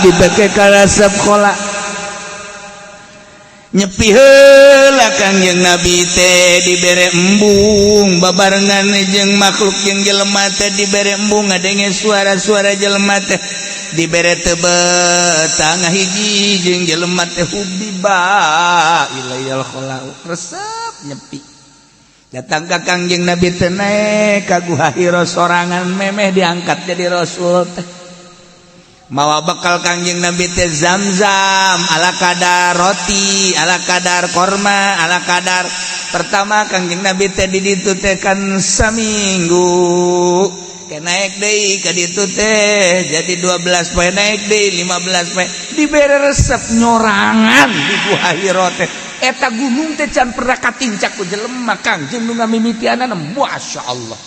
dibeke ka sekolah. Nyepi heula Kangjeng Nabi teh dibere embung babarengan jeung makhluk jeung jelema teh dibere embung ngadenge suara-suara jelema teh dibere tebet tangah hiji jeung jelema teh hubiba ilayal khala resep nyepi. Datang ka Kangjeng Nabi teh naek ka Guha Hira sorangan memeh diangkat jadi rasul teh. Mawa bekal Kangjeng Nabi teh zam-zam ala kadar roti, ala kadar korma, ala kadar. Pertama Kangjeng Nabi teh di ditu teh kan saminggu. Ke naik deui ka ditu teh jadi 12 poe, naik deui 15 poe, dibere resep nyorangan di Gua Hira teh. Eta gunung teh can pernah katincak ku jelema, Kangjeng nu ngamimitianana masyaallah.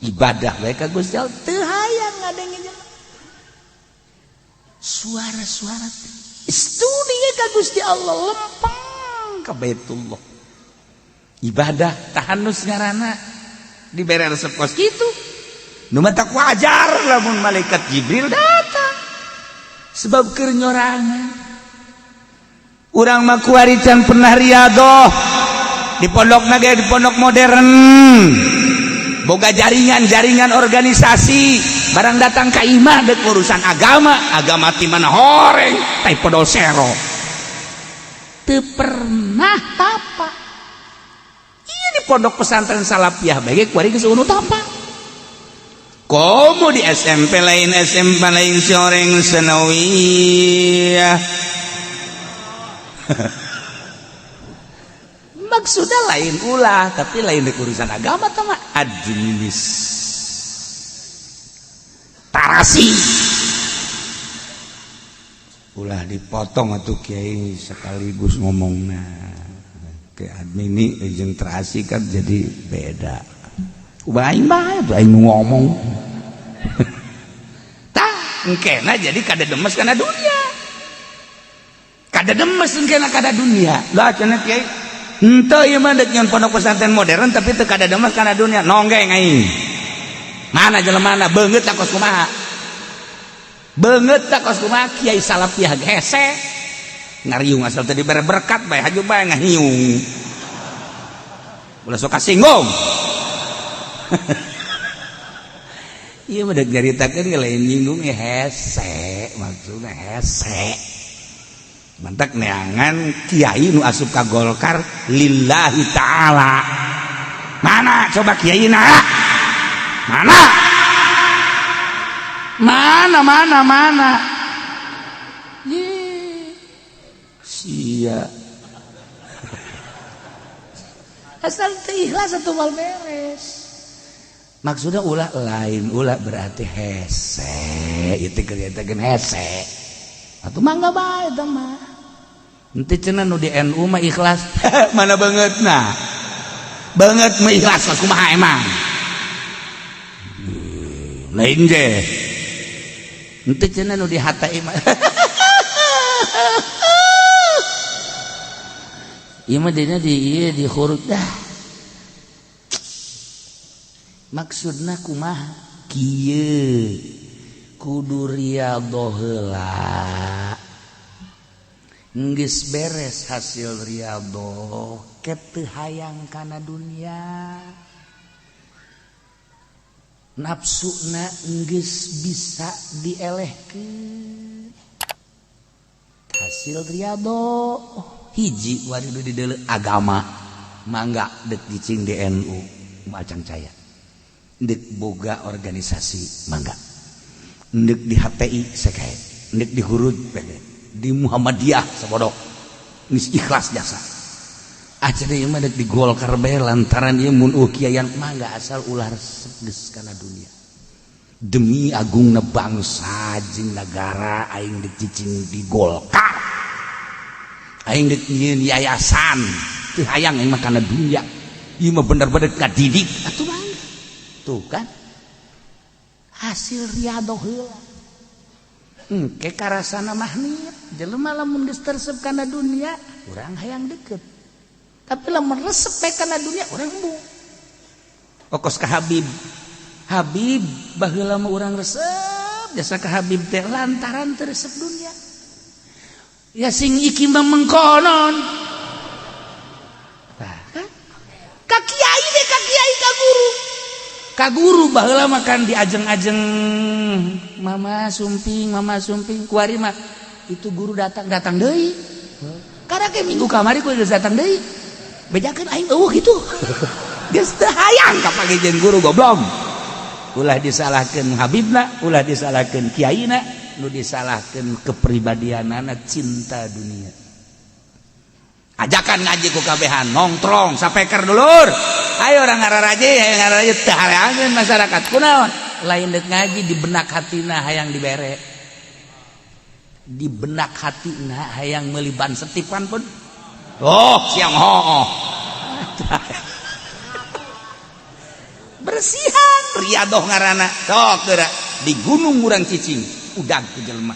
Ibadah bae ka Gusti Allah teu hayang ngadenge jelema. Suara-suara studi ka Gusti Allah lempeng ka Baitullah. Ibadah tahanus ngaranna dibere resep kos kitu. Nu matak wajar lamun malaikat Jibril datang. Sebab keur nyorangan. Urang mah kuari can pernah riadoh. Di pondokna ge di pondok modern. Boga jaringan-jaringan organisasi, barang datang ka imah dek urusan agama, agama ti mana horeng, tai podol sero. Teu pernah tapa. Iya di pondok pesantren Salafiyah bae ge kuari geus eueuh tapa. Komo di SMP lain, SMP lain si oreng senawiyah. Maksudnya lain ulah, tapi lain dek urusan agama tama administrasi. Ulah dipotong atuh kiai sekaligus ngomongna. Ke admini jeung terasi kan jadi beda. Ubah aing bae tuh aing ngomong. Tah, engkena jadi kada demes kana dunia. Kada demes engkena kada dunia. Lah cenah kiai henteu ieu mah dek nyeun pondok pesantren modern tapi teu kada demes kana dunia, nonggeng aing. Mana jelemana beungeut tak kos kumaha? Beungeut tak kos kumaha kiai salafiyah hese. Ngariung asal tadi dibere berkat bae haju bae ngahiung. Ulah sok kasinggung. Ieu mah deuk nyaritakeun ge lain nyinggung ya hese, maksudna hese. Mantak neangan kiai nu asup ka Golkar lillahi ta'ala. Mana coba kiai na? Mana? Mana mana mana? Ye. Sia. Asal teu ikhlas atuh moal beres. Maksudnya ulah lain ulah berarti hese itu kelihatan hese atau mangga bae eta mah. Henteu cenah nu di NU mah ikhlas. Mana banget nah banget mah ikhlas kumaha emang lain je henteu cenah nu di HTI mah. Ieu mah dina di ieu di khurud dah. Maksudna kumaha kieu kudu riyadhoh heula geus beres hasil riyadhoh ke teu hayang kana dunia nafsuna geus bisa dielehkeun hasil riyadhoh hiji wari di deuleu agama mangga deuk cicing di NU macang caya ndek boga organisasi mangga ndek di HTI sekae ndek di Hurud di Muhammadiyah sabodok geus ikhlas jasa acara ieu mah dek di Golkar bae lantaran ieu mun kiaian mangga asal ulah resep geus kana dunia demi agungna bangsa jeung nagara aing dek cicing di Golkar aing dek nyieun yayasan teu hayang aing mah kana dunia ieu mah bener-bener kadidik atuh mangga. Tuh kan hasil riyadhoh heula engke karasana mahnit jelema lamun geus teresep kana dunia urang hayang deket tapi lamun resep bae kana dunia urang embung okos ka Habib Habib baheula mah urang resep jasa ka Habib teh lantaran teu resep dunia ya sing iki mah mengkonon tah kan ka kiai deh ka kiai ka guru ka guru baheula mah kan diajeng-ajeng mama sumping kuari mah itu guru datang datang deui karena ke minggu kamari kudu datang deui bejakeun aing eueuh kitu geus teu hayang ka panggih jeung guru goblok ulah disalahkeun habibna ulah disalahkeun kiaina nu disalahkeun kepribadianana cinta dunia ajakan ngaji ku kabehan nongtrong sapeker dulur ayo orang ngararaji ayo ngararaji teu hareangeun masyarakat kunaon lain deuk ngaji di benak hatina hayang dibere di benak hatina hayang meuli ban setipan pun oh siang hooh bersihan riadoh ngaranna sok geura di gunung urang cicing udag ku jelema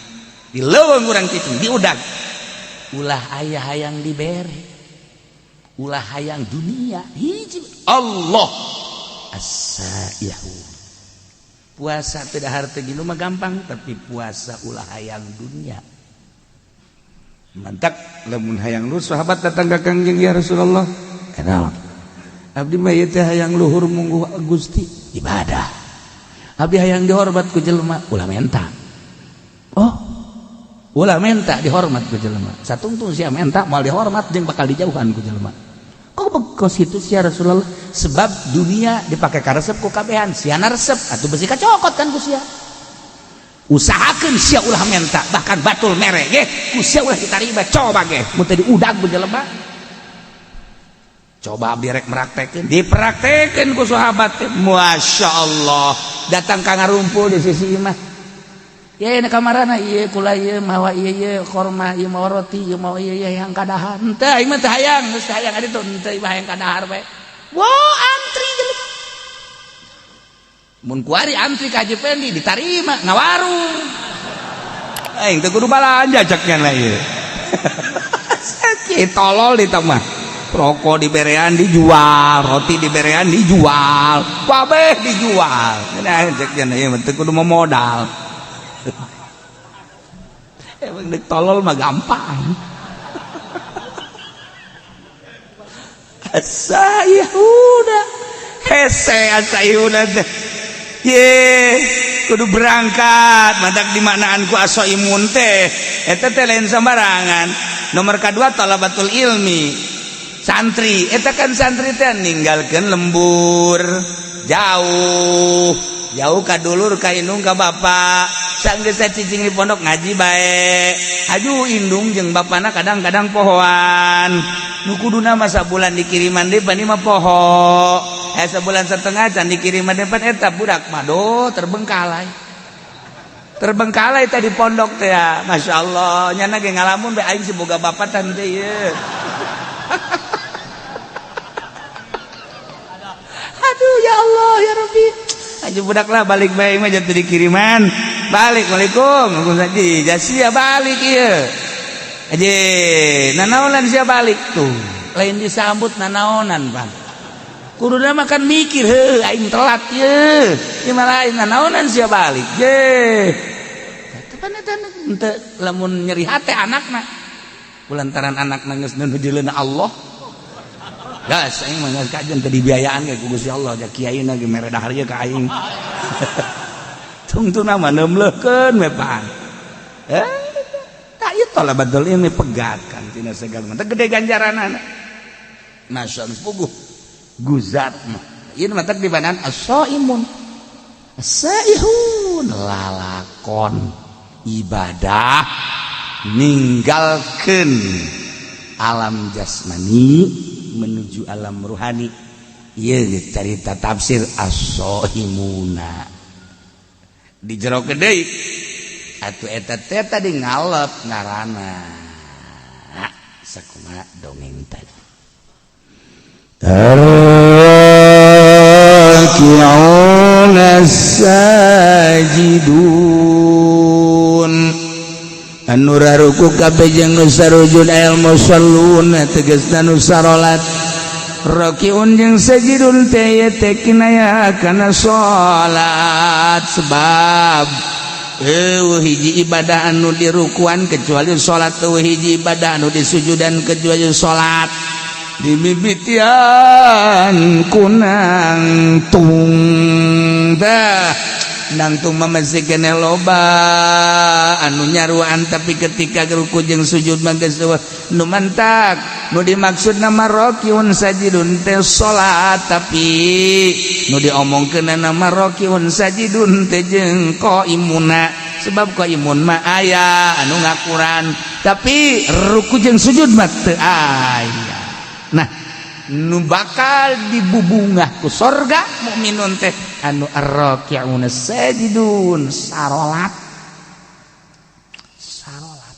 di leuweung urang cicing di udag ulah ayah hayang dibere ulah hayang dunia hiji Allah as-saihu puasa tidak harta gini mah gampang tapi puasa ulah hayang dunia mantak lamun hayang luhur sahabat datang ka Kangjeng ya Rasulullah kenal abdi mah ieu teh hayang luhur mungguh Gusti ibadah abdi hayang dihormat ku jelema ulah menta oh ulah menta dihormat ku jelema satungtung sia menta moal dihormat jeung bakal dijauhan ku jelema kok bekos itu sia Rasulullah sebab dunia dipakai karesep ku kabehan siana resep atuh besi kacokot kan ku sia usahakeun sia ulah menta bahkan batul mere ge ku sia ulah ditarima coba ge mun teu diudag ku jelema coba abdi rek meraktekeun dipraktekeun ku sahabat teh Masya Allah datang ka ngarumpul di sisi imah ya ini kamarana ieu kula ieu mawa ieu ieu korma ieu mawa roti ieu mawa ieu ieu yang kadahar henteu aing mah teu hayang geus teu hayang adi tuh henteu ieu hayang kadahar bae wow antri jelema mun kuari antri ka Haji Pendi ditarima ngawarung aing teu kudu balanja cek nya ieu. Sakit tolol di mah. Rokok diberean dijual, roti diberean dijual, kabeh dijual. Nah, cek ieu mah teu kudu modal. Emang dek tolol mah gampang. Asayuna hese asayuna teh. Ye, kudu berangkat matak dimaknaan ku asoimun teh. Eta teh lain sembarangan. Nomor kedua talabatul ilmi. Santri, eta kan santri teh ninggalkeun lembur jauh. Jauh ka dulur ka indung ka bapak. Sanggeus cicing di pondok ngaji bae. Aju indung jeung bapana kadang-kadang pohoan. Nu kuduna mah sabulan dikiriman deui pan mah poho. Sebulan setengah can dikiriman depan eta budak mah do terbengkalai. Terbengkalai tadi pondok teh ya. Masya Allah, nyana ge ngalamun bae aing si boga bapak tante ieu. Aduh ya Allah ya Rabbi. Aju budak lah balik bae mah jatuh dikiriman. Balik, waalaikum. Waalaikumsalam. Jasia balik ieu. Aje, nanaonan sia balik tuh. Lain disambut nanaonan, Bang. Kuduna mah kan mikir, heuh aing telat ye. Ieu mah lain nanaonan sia balik. Ye. Teh eta henteu lamun nyeri hate anakna. Kulantaran anakna geus nuju Allah. Gas aing mah geus kajen teu dibiayaan ge ku Gusti Allah, ja kiaina ge mere dahar ieu ka aing. Tungtungna mah neumleukeun we pan. Tak ieu talabatul ilmi pegat kan tina segala mah gede ganjaranana. Masya Allah puguh guzat mah. Ieu mah teh dibanan as-saimun. As-saihun lalakon ibadah ninggalkeun alam jasmani menuju alam ruhani. Ieu carita tafsir as-saimuna. Di jero deui atuh eta teh tadi ngalep ngaranna sakumaha dongeng tadi. Arraki'una sajidun anu raruku kabeh jeung nu sarujud al musalluna tegasna nu sarolat. Rakiun jeung sajidun teh teh kinaya kana salat, sebab eueuh hiji ibadah anu dirukuan kecuali salat, eueuh hiji ibadah anu disujudan kecuali salat. Dimimitian kunang tung dah nangtung mah masih kene loba anu nyaruan, tapi ketika ruku jeung sujud mah geus nu mantak nu dimaksud nama rakiun sajidun teh salat, tapi nu diomongkeun nama rakiun sajidun teh jeung qaimuna, sebab qaimun mah aya anu ngakuran tapi ruku jeung sujud mah teu aya. Nah nu bakal dibubungah ku sorga mukminun teh anu arraki'una sajidun sarolat. Sarolat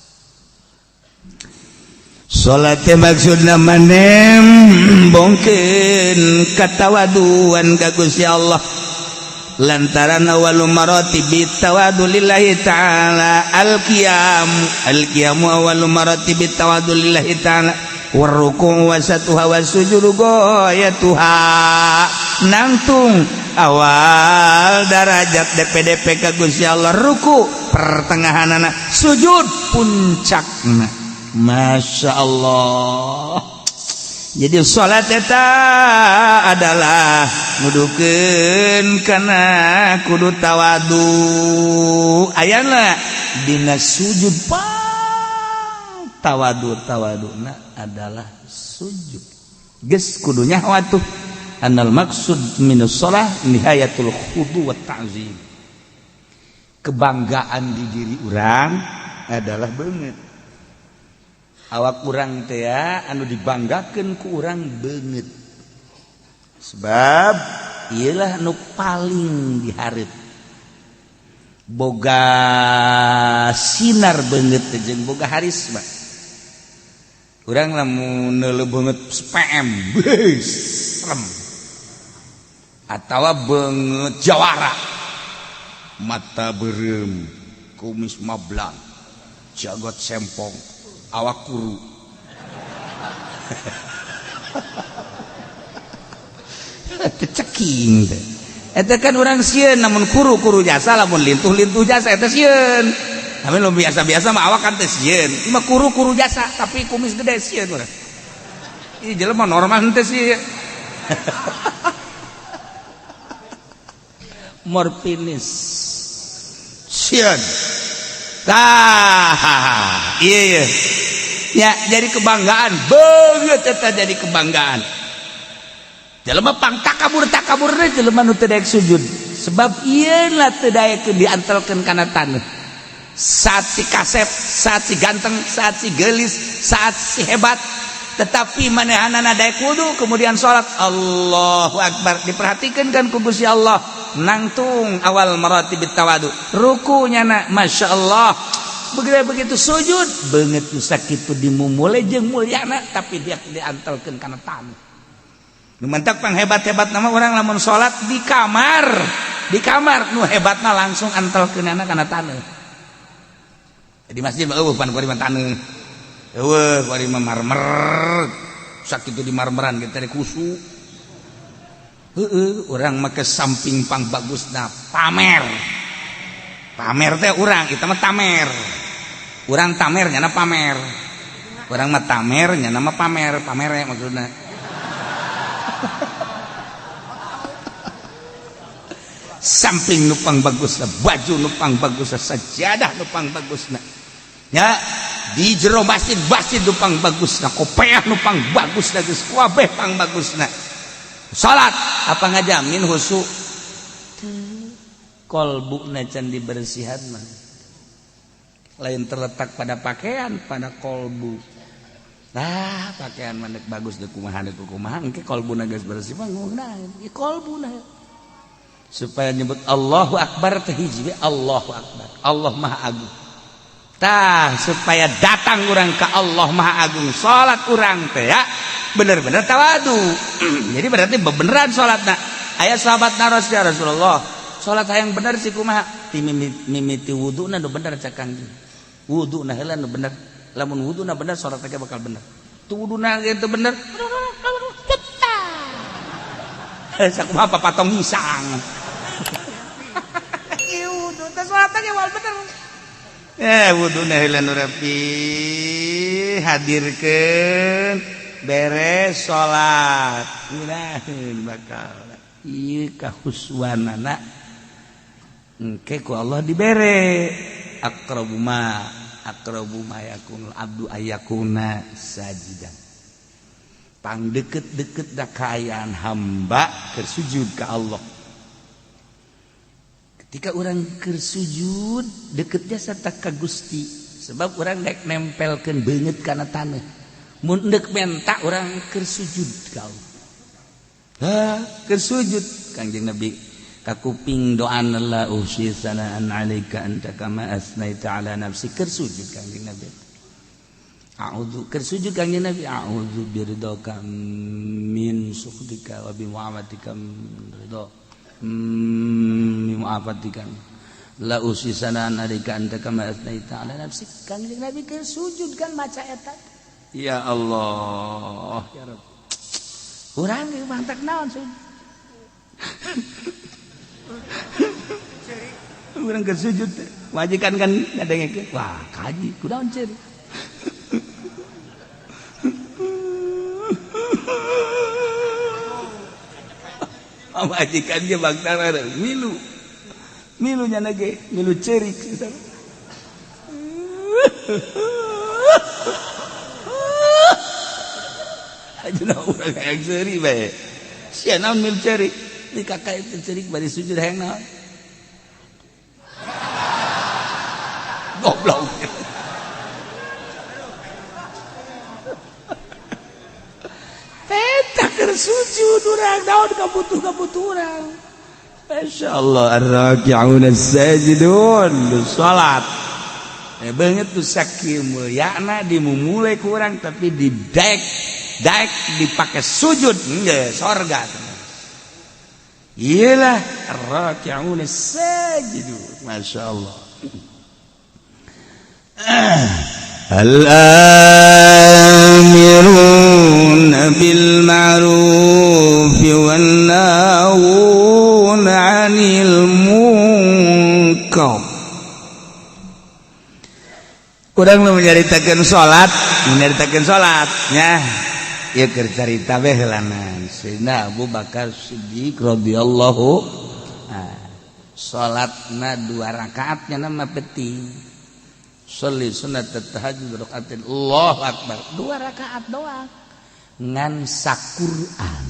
salat teh maksudna manem bongkeun katawaduan ka Gusti Allah, lantaran awalu maratibi tawadu lillahi ta'ala al-qiyam, al-qiyamu awalu maratibi tawadu lillahi ta'ala warruku wasatuha wasujudu goyatuha. Nangtung awal darajat DPDP ka Gusti Allah ruku pertengahanana, sujud puncakna. Masya Allah. Jadi salat eta adalah nudukeun kana kudu tawadu. Ayana dina sujud pang tawadu, tawaduna adalah sujud. Geus kudu nyaho atuh anal maksud minus shalah nihayatul khudu wa ta'zim. Kebanggaan di diri urang adalah beungeut. Awak urang teh anu dibanggakeun ku urang beungeut. Sebab iyalah nu paling dihareup. Boga sinar beungeut teh jeung boga harisma. Urang lamun neuleuh beungeut PM, beuh, serem. Atawa beungeut jawara. Mata beureum, kumis mablang, jagot sempong, awak kuru. Teu ceking teh. Eta kan urang sieun namun kuru-kuru jasa lamun lintuh-lintuh jasa eta sieun. Tapi lu biasa-biasa mah awak kan teh sieun. Ieu mah kuru-kuru jasa tapi kumis gede sieun urang. Ieu jelema normal henteu sih. Morfinis. Sieun. Tah, iya iya. Ya, jadi kebanggaan, beungeut eta jadi kebanggaan. Jelema pang takabur teh jelema nu teu daek sujud. Sebab ieu lah teu daek diantelkeun kana taneuh. Saat si kasep, saat si ganteng, saat si geulis, saat si hebat, tetapi manehanana daek wudu kemudian salat Allahu Akbar diperhatikan kan ku Gusti Allah nangtung awal maratibit tawadu rukunya na Masya Allah begitu begitu sujud beungeut nu sakitu dimumule jeung mulyana tapi dia diantelkeun kana taneuh. Nu mantak pang hebat-hebat nama orang lamun salat di kamar nu hebatna langsung antelkeunana kana taneuh. Di masjid mah eueuh pan kuari mah taneuh. Eueuh kuari mah marmer. Sakitu di marmeran ge teh kusu. Heueuh urang mah ke samping pang bagusna pamer. Pamer teh urang itu mah tamer. Urang tamer nyana pamer. Urang mah tamer nyana mah pamer, pamere maksudna. Samping nupang bagusna, baju nupang bagusna, sajadah nupang bagusna. Ya, di jero masjid masjid nupang bagusna, kopeah nupang bagusna, geus kabeh pang bagusna. Salat apa ngajamin khusyuk? Kolbuna can dibersihan mah. Lain terletak pada pakaian, pada kolbu. Nah, pakaian mah bagus deuk kumaha deuk kumaha engke kolbuna geus bersih mah ngomongna ieu kolbuna. Supaya nyebut Allahu Akbar teh hiji Allahu Akbar. Allah Maha Agung. Tah supaya datang urang ke Allah Maha Agung salat urang teh ya bener-bener tawadu. Jadi berarti bebeneran salatna. Aya sahabat naros ya Rasulullah, salat hayang bener sih kumaha? Ti mimiti wuduna nu bener cak Kangjeng. Wuduna heula nu bener. Lamun wuduna bener salat teh bakal bener. Tu wuduna ge teu bener. Sakumaha papatong hisang. Ieu wudu teh salat ge wal bener. Wuduna heula nu rapi hadirkeun beres salat. Ngeunaheun bakal. Ieu kahuswanana engke ku Allah dibere aqrabu ma yakunul abdu ayakuna sajidan. Pang deket-deket da kaayaan hamba keur sujud ka Allah. Ketika orang keur sujud deket jasa ka Gusti sebab orang dek nempelkeun beungeut kana taneuh. Mun deuk menta urang keur sujud ka Allah. Ha, keur sujud Kangjeng Nabi kakuping doana la usi sanaan alaika anta kama asnaita ala nafsi keur sujud Kangjeng Nabi. A'udzu keur sujud Kangjeng Nabi a'udzu biridhaka min sukhtika wa bi mu'afatika min ridha min mu'afatika la usi sanaan alaika anta kama asnaita ala nafsi. Kangjeng Nabi keur sujud kan maca eta. Ya Allah ya Rabb. Urang ge mantak naon sujud. Urang keur sujud majikan kan ngadengekeun wah kaji kunaon ceurik. Majikan ge bangsa milu milu nya ge milu ceurik. Ajeuna urang hayang ceurik bae. Sia naon milu ceurik? Di kakak itu ceurik bari sujud hayang naon? Goblok. Eta keur sujud urang naon kabutuh-kabutuh urang. Masyaallah ar-raki'un as-sajidun salat. Beungeut tuh sakieu mulyana dimumule ku urang tapi didek daek dipake sujud geus sorga. Iyalah ar-raki'un as-sajidun. Masyaallah. Al-amiruna Ya'muruna bil ma'ruf wan nahuna 'anil munkar. Urang nu menyaritakeun salat, menyaritakeun salat nya. Ieu keur carita bae heulanan. Sayyidina Abu Bakar Siddiq radhiyallahu salatna 2 rakaat nya mah penting. Sholli sunat tahajud rakaatin, Allahu akbar, 2 rakaat doang ngan saquran.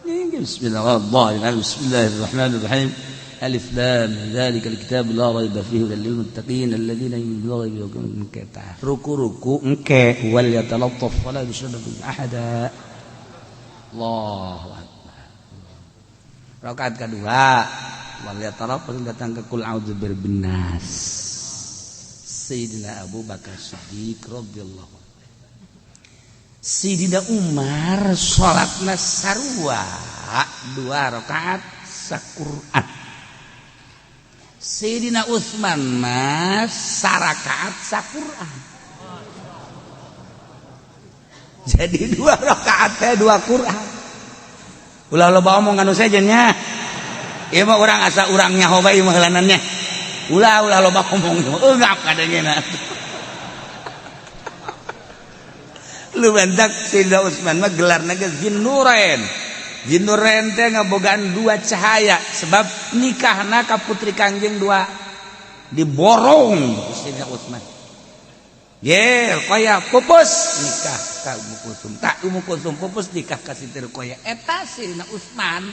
Bismillahirrahmanirrahim. Bismillahirrahmanirrahim. Alif lam dzalikal kitab la raiba fihi hudal lil muttaqin alladzina yu'minuna bil ghaibi wa yuqimuna ruku-ruku engke wal yatalattaf wala yushriku ahada. Allahu akbar. Rakaat kedua wal yatalattaf datang ke kul a'udzu birabbin nas. Sayyidina Abu Bakar Siddiq radhiyallahu anhu. Sayyidina Umar salatna sarua 2 rakaat saquran. Sayyidina Utsman mah sarakaat saquran. Jadi 2 rakaat teh 2 Quran. Ulah loba omong anu sejen nya. Ieu mah urang asa urang nyaho bae mah heulanannya. Ulah ulah loba omong eungap kadangena. Lu bentak Sayyidina Utsman mah gelarna ge Zinnurain. Zinnurain teh ngabogaan 2 cahaya sebab nikahna ka putri Kangjeng 2 diborong Sayyidina Utsman. Ye, Ruqayyah pupus nikah ka Ummu Kulsum. Tak Ummu Kulsum pupus nikah ka Siti Ruqayyah. Eta Sayyidina Utsman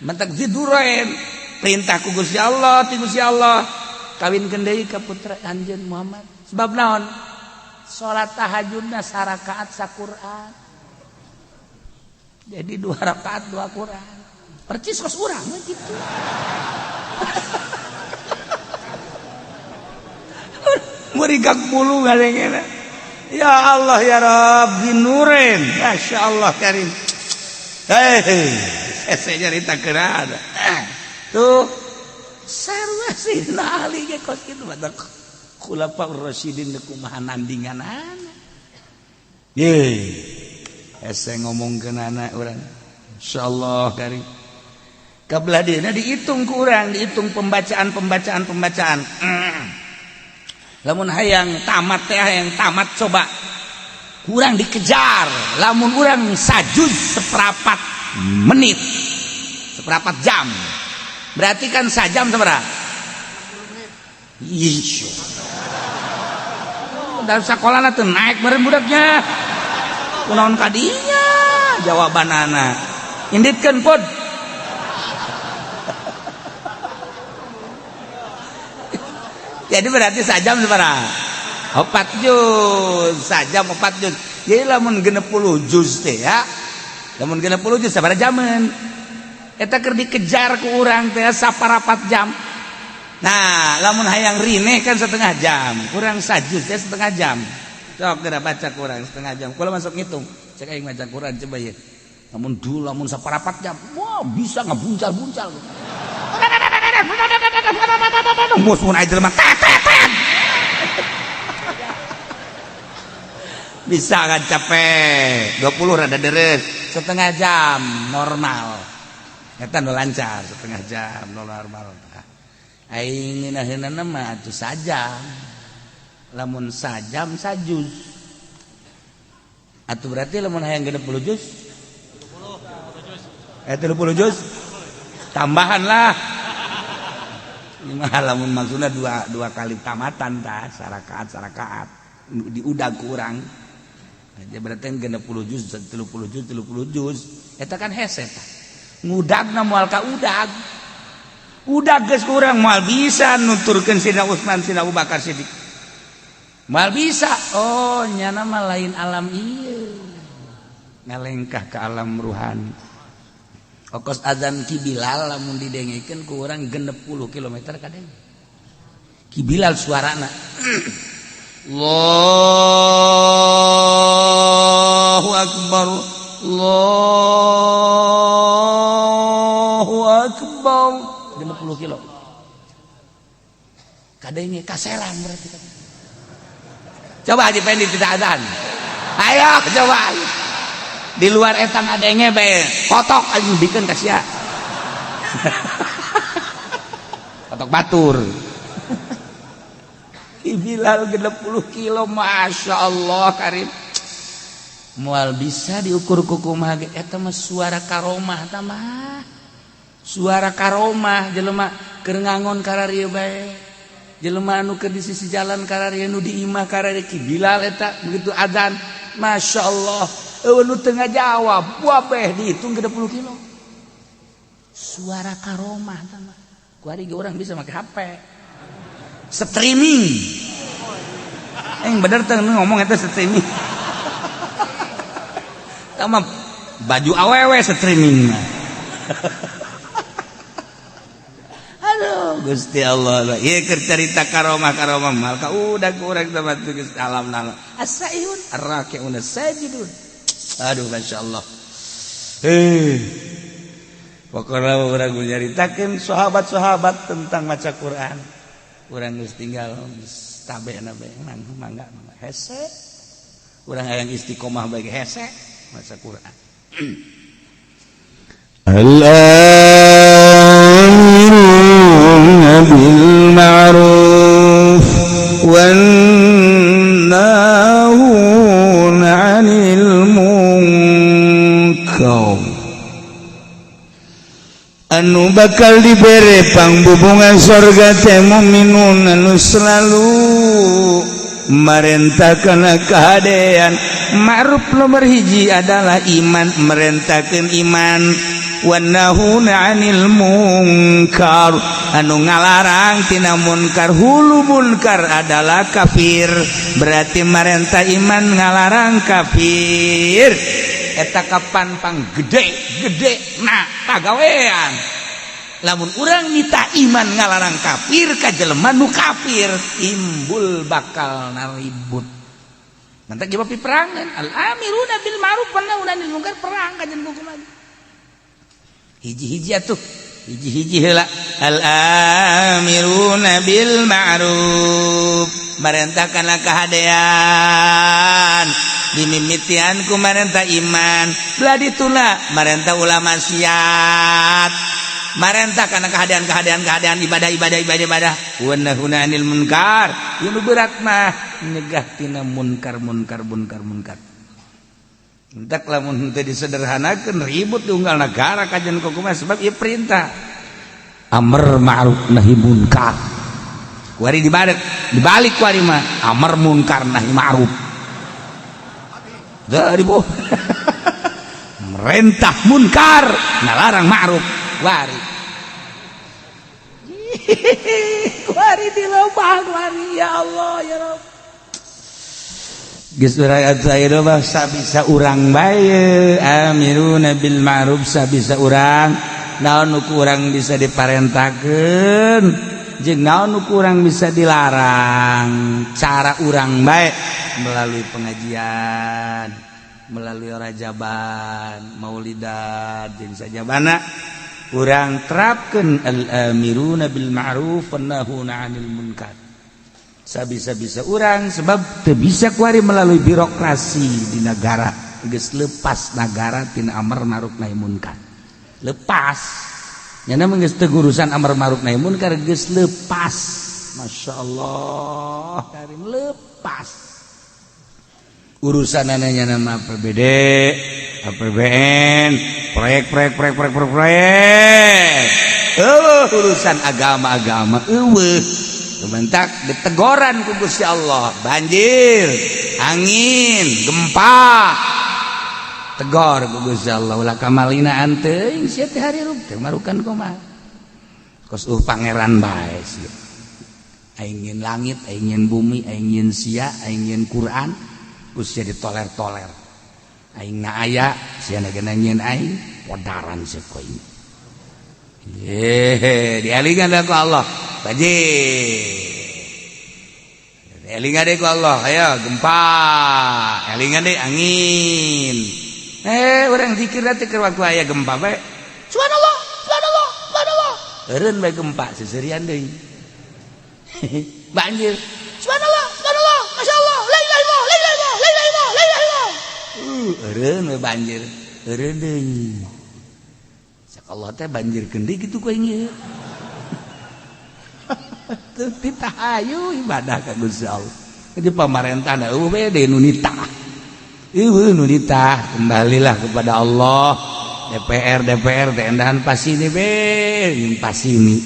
mentak Zinnurain perintah ku Gusti Allah, ti Gusti Allah kawinkeun deui ka putra anjeun Muhammad. Sebab naon? Salat tahajudna sarakaat saquran. Jadi 2 rakaat 2 Quran. Percis kos urang mah kitu. Merigak bulu ngadengena. Ya Allah ya Rabbi nurin. Masyaallah karim. Hei, saya nyarita keun. Tuh sarua Sayyidina Ali ge kos kitu badak. Khulafaur Rasyidin kumaha nandinganana. Ye. Hese ngomongkeun anak urang. Insyaallah karim. Kabelah dieuna dihitung ku urang, dihitung pembacaan-pembacaan pembacaan. Lamun hayang tamat teh hayang tamat coba. Kurang dikejar. Lamun urang sajuz seperempat menit. Seperempat jam. Berarti kan sajam sabaraha? Insya dalam sekolah tuh naik bareng budaknya kunaon kadinya jawabanana inditkeun pod. Jadi berarti sajam sabaraha? 4 juz, sajam 4 juz. Jadi lamun 60 juz teh ya, lamun 60 juz sabaraha jaman eta keur dikejar ku urang teh saparapat jam. Nah, lamun hayang rineh kan setengah jam, kurang sajuz ya setengah jam. Sok geura baca kurang setengah jam. Kula masuk ngitung, cek aing maca Quran coba ya. Lamun dulu lamun saparapat jam, wah bisa ngebuncal-buncal. Mus mun aya jelema tet tet tet. Bisa kan capek. 20 rada deres, setengah jam normal. Eta nu lancar setengah jam normal. Aing ngeunaheunana mah atuh sajam. Lamun sajam sajuz. Atuh berarti lamun hayang 60 juz? 30 juz. Tambahan lah. Ini mah lamun maksudna dua kali tamatan tah, sarakaat diudag ku urang. Jadi berarti 60 juz, 30 juz, 30 juz. Eta kan hese tah. Ngudagna moal ka udag. Udah geus kurang moal bisa nuturkeun Sayyidina Utsman Sayyidina Abu Bakar Siddiq. Moal bisa. Oh, nyana mah lain alam ieu. Ngalengkah ke alam ruhani. Okos azan Ki Bilal lamun didengekeun ku urang 60 km kadeng. Ki Bilal suarana. Allahu akbar. Allahu akbar. 50 kilo. Kadenge kaselang berarti. Coba Haji Pendi tidak adzan. Ayo coba. Di luar eta ngadenge bae. Kotok anjing bikeun ka sia. Kotok batur. Bilal 60 kilo, Masya Allah karim. Moal bisa diukur ku kumaha ge eta mah suara karomah ta mah. Suara karomah jelema keur ngangon kararieu bae. Jelema anu keur di sisi jalan kararieu, nu di imah kararieu. Ki Bilal eta begitu adzan, Masya Allah, eueuh nu teu ngajawab, wabeh dihitung 60 kilo. Suara karomah ta mah. Kuari ge urang bisa make HP. Streaming. Yang bener teh ngomong eta streaming. Sama baju awewe streaming mah. Aduh Gusti Allah, ieu keur carita karomah-karomah mah udah kurang sama Gusti alam nala. As-saihun ar-raki'un as-sajidun. Aduh Masya Allah. Heh. Pokoknya urang nyaritakeun sahabat-sahabat tentang maca Quran. Urang geus tinggal tabe na bae mangga mangga hese. Urang hayang istiqomah bae hese maca Quran. الآمرون بالمعروف والناهون عن المنكر anu bakal dibere pangbubungan sorga teh mukminun anu selalu merentahkan kehadean ma'ruf. Nomor hiji adalah iman, merentahkan iman. Wanahuna 'anil munkar, anu ngalarang tina munkar. Hulu munkar adalah kafir, berarti marentah iman, ngalarang kafir. Eta kapan pang gede gede nah pagawean lamun urang nita iman ngalarang kafir ka jelema nu kafir, timbul bakal naribut. Nanti jawab peperangan. Al amiruna bil ma'ruf wan nahuna 'anil munkar, perang kajian hukum lagi. Hiji-hiji atuh, hiji-hiji heula. Al amiruna bil ma'ruf, marentahkanlah kehadean dimimitian ku marentah iman. Belah dituna marentah ulah maksiat, marentah karena kehadean kehadean kehadean, ibadah ibadah ibadah ibadah. Wa nahuna 'anil munkar, ieu nu berat mah nyegah tina munkar munkar munkar munkar. Entak lamun teu disederhanakeun ribut di unggal negara kajian kumaha, sebab ieu perintah amar ma'ruf nahi munkar. Kuari dibalik dibalik, kuari mah amar munkar nahi ma'ruf. Dari boh merentah munkar, ngalarang ma'ruf. Wari kuari di lobang kuari, ya Allah ya Rabb. Geus urang bisa urang bae amiruna bil ma'ruf, bisa urang naon nu kurang bisa diparentakeun jeung naon nu kurang bisa dilarang. Cara urang bae melalui pengajian, melalui rajaban, maulidan, jeung sajabana urang terapkeun al amiruna bil ma'ruf wan nahuna 'anil munkar sabisa-bisa urang, sebab teu bisa kuari melalui birokrasi di negara. Geus lepas negara tina amar ma'ruf nahi munkar, lepas nyana mah geus teu urusan amar ma'ruf nahi munkar, geus lepas. Masya Allah karim, lepas urusan ananya nama APBD, APBN, proyek proyek proyek proyek proyek proyek. Oh, urusan agama-agama eueuh. Bentak ditegoran ku Gusti Allah, banjir, angin, gempa, tegor ku Gusti Allah, ulah kamalinaan teuing sia teh, hirup teh marukan kumaha kos pangeran bae sia. Aing nyieun langit, aing nyieun bumi, aing nyieun sia, aing nyieun Quran, ku sia ditoler-toler. Aing na aya, sia na nyieun aing, podaran sia ku aing. Ye, dialingan ku Allah. Banjir. Elingan deh ku Allah, ayo gempa. Elingan deh angin. Eh, orang zikir nanti ke waktu aya gempa bae. Subhanallah, subhanallah, subhanallah. Eureun bae gempa seserian deui. Banjir, subhanallah, subhanallah, masya Allah, la ilaha illallah, la ilaha illallah, la ilaha illallah, la ilaha illallah. Eureun we banjir, eureun deui. Cek Allah teh banjir kendi gitu ku aing ieu. Teu hayu ibadah ka Gusti Allah. Jadi pamarentah da eueuh we deui nu nitah. Eueuh nu nitah, kembalilah kepada Allah. DPR DPR teh endahan pasini be, jeung pasini.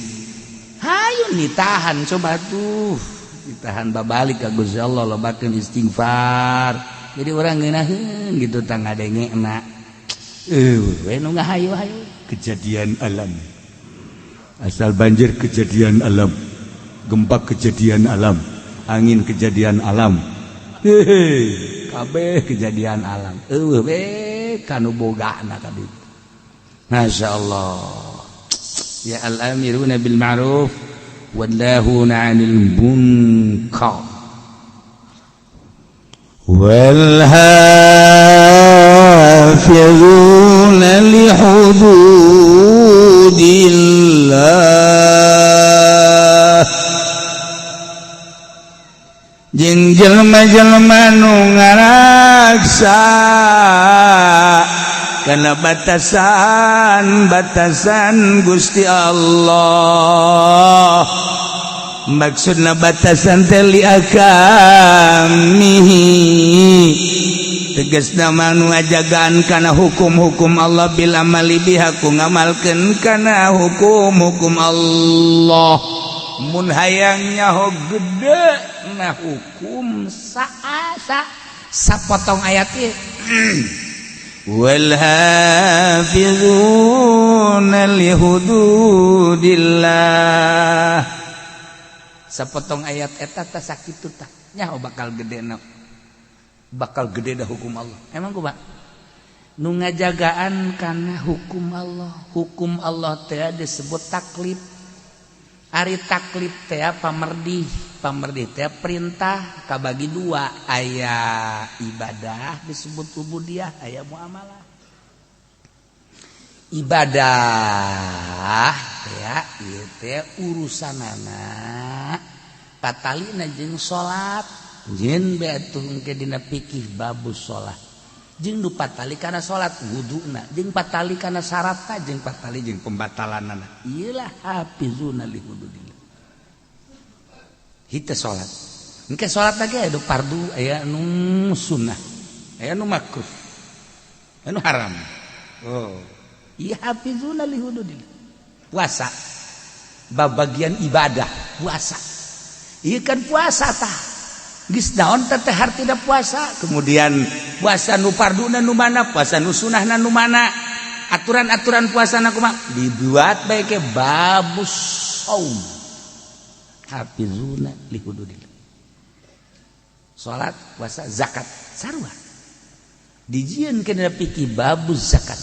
Hayu nitahan coba tuh. Ditahan babalik ka Gusti Allah, lobakeun istighfar. Jadi orang ngeunaheun gitu tah ngadengena. Eueuh we nu ngahayu-hayu. Kejadian alam. Asal banjir kejadian alam. Gempa kejadian alam. Angin kejadian alam. Hehe, kabeh kejadian alam. Eueuh we kanu bogana ka ditu. Masya Allah. Ya, al-amiruna bil ma'ruf wan nahuna 'anil munkar. والحافظون لحدود الله jeung jelema-jelema nu ngaraksa kana batasan-batasan Gusti Allah. Maksudna batasan teh li ahkamihi, tegasna mah nu ngajagaan kana hukum-hukum Allah, bil amali biha, ku ngamalkeun kana hukum-hukum Allah. Mun hayang nyaho gede na hukum saasa sapotong ayat ieu. Wal hafizuna li hududillah. Sapotong ayat eta tah sakitu tah nyaho bakal gede na, bakal gede dah hukum Allah. Emang kumaha nu ngajagaan kana hukum Allah? Hukum Allah teh disebut taklif. Ari taklif teh pamerdih, pamerdih teh perintah, kabagi dua: aya ibadah disebut ubudiyah, aya muamalah. Ibadah teh ieu teh urusanana patalina jeung salat, jeung be atuh engke dina fikih babus salat, jeung nu patali kana salat wuduna, jeung patali kana syaratna, jeung patali jeung pembatalanana. Iyalah hafizuna li hududillah. Hita salat engke salat lagi aya nu fardu, aya nu sunnah, aya nu makruh, aya nu haram. Oh iya, hafizuna li hududillah. Puasa bab bagian ibadah puasa. Iya kan, puasa tah geus naon teh teh hartina puasa? Kemudian puasa nu farduna nu mana, puasa nu sunahna nu mana, aturan-aturan puasa na kumaha, dibuat bae ke babus saum. Hafizuna li hududillah. Salat, puasa, zakat sarua dijieun kana fikih babuz zakat.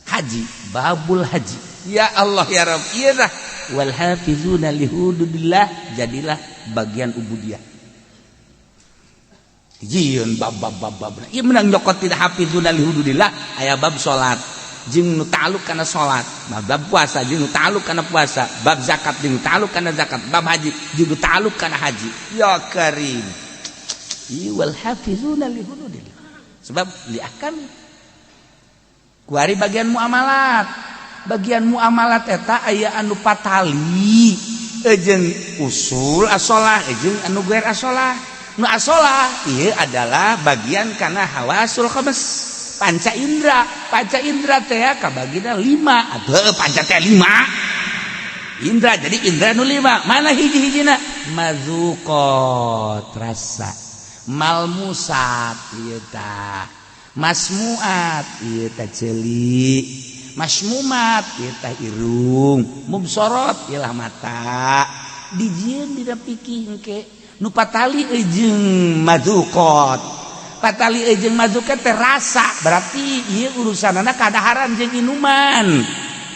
Haji, babul haji. Ya Allah ya Rabb, ieu dah wal hafizuna li hududillah, jadilah bagian ubudiyah. Jieun bab bab bab bab. Ieu menang nyokot tidak hafizuna li hududillah, aya bab salat jeung nu ta'alluq kana salat, bab puasa jeung nu ta'alluq kana puasa, bab zakat jeung nu ta'alluq kana zakat, bab haji jeung nu ta'alluq kana haji. Ya Karim. Ieu wal hafizuna li hududillah. Sebab li ahkami. Kuari bagian muamalat. Bagian muamalat eta aya anu patali jeung usul asolah jeung anu guer asolah. Nu asolah ieu adalah bagian kana hawasul khams, panca indra. Panca indra teh kabagina lima atuh, panca teh lima indra. Jadi indra nu lima mana hiji-hijina? Mazuqat, rasa, malmusat ieu tah, masmuat ieu tah ceuli, masmumat ieu tah irung, mubsorot ieu mata. Dijieun dina fikih engke nu patali jeung mazuqat. Patali jeung mazuqat teh rasa, berarti ieu urusanana kadaharan jeung inuman,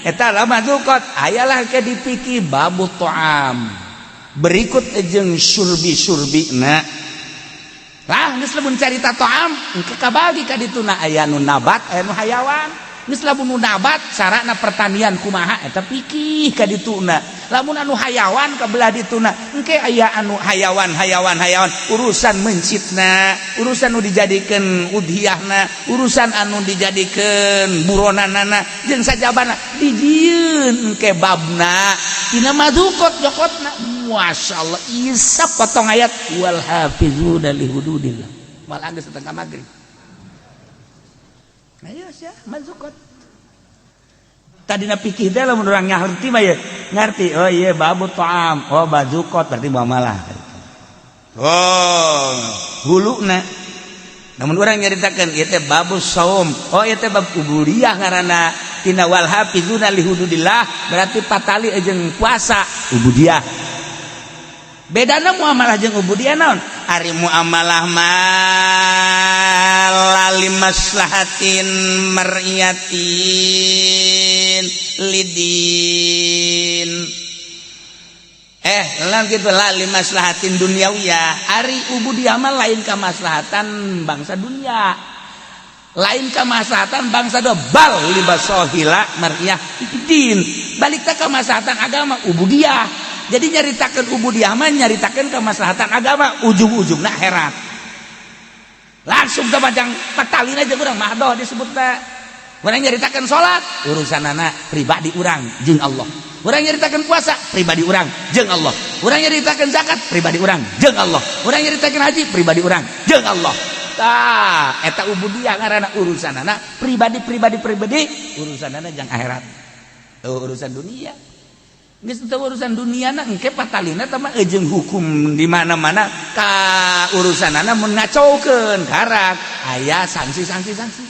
eta lah mazuqat. Ayalah ke dipikir babu ta'am, berikut jeung syurbi syurbina lah. Geus lamun carita ta'am engke kabagi ka dituna, aya nu nabat, aya nu hayawan. Geus lamun nu nabat carana pertanian kumaha, eta fikih ka dituna. Lamun anu hayawan ka belah dituna, engke aya anu hayawan hayawan hayawan, urusan mencitna, urusan nu dijadikeun udhiyahna, urusan anu dijadikeun buronanana jeung sajabana dijieun engke babna tina madukot jokotna. Masyaallah, isap potong ayat wal hafizuna li hududillah, malah geus datang ka magrib. Ayo sia mazukot. Tadina pikir teh lamun urang ngarti mah ye, ngarti, oh iya babu ta'am, oh bazukot berarti muamalah. Oh, huluna. Namun urang nyaritakeun ieu teh babus saum, oh ieu teh bab ubudiyah ngaranna, tina wal hafizuna li hududillah berarti patali jeung puasa ubudiyah. Bedana muamalah jeung ubudiyah naon? Ari muamalah mah lali maslahatin mar'iyatin lidin, eh gitu, lali maslahatin duniawiyah. Ari ubudiyah mah lain kemaslahatan bangsa dunia, lain kemaslahatan bangsa do, bal libasohila mar'iyah din, balik teh kemaslahatan agama ubudiyah. Jadi nyaritakan ubudiyah mah nyaritakan kemaslahatan agama, ujung-ujungna akhirat langsung ke macam patalin aja urang mahdoh disebutna. Urang nyaritakan salat urusan anak pribadi urang jeung Allah, urang nyaritakan puasa pribadi urang jeung Allah, urang nyaritakan zakat pribadi urang jeung Allah, urang nyaritakan haji pribadi urang jeung Allah. Tah eta ubudiyah ngaranna, urusan anak pribadi pribadi pribadi, urusan anak jang akhirat. Oh, urusan dunia geus teu urusan dunia na engke patalina teh mah jeung hukum di mana-mana ka urusanana, mun ngacaukeun karak aya sanksi sanksi sanksi.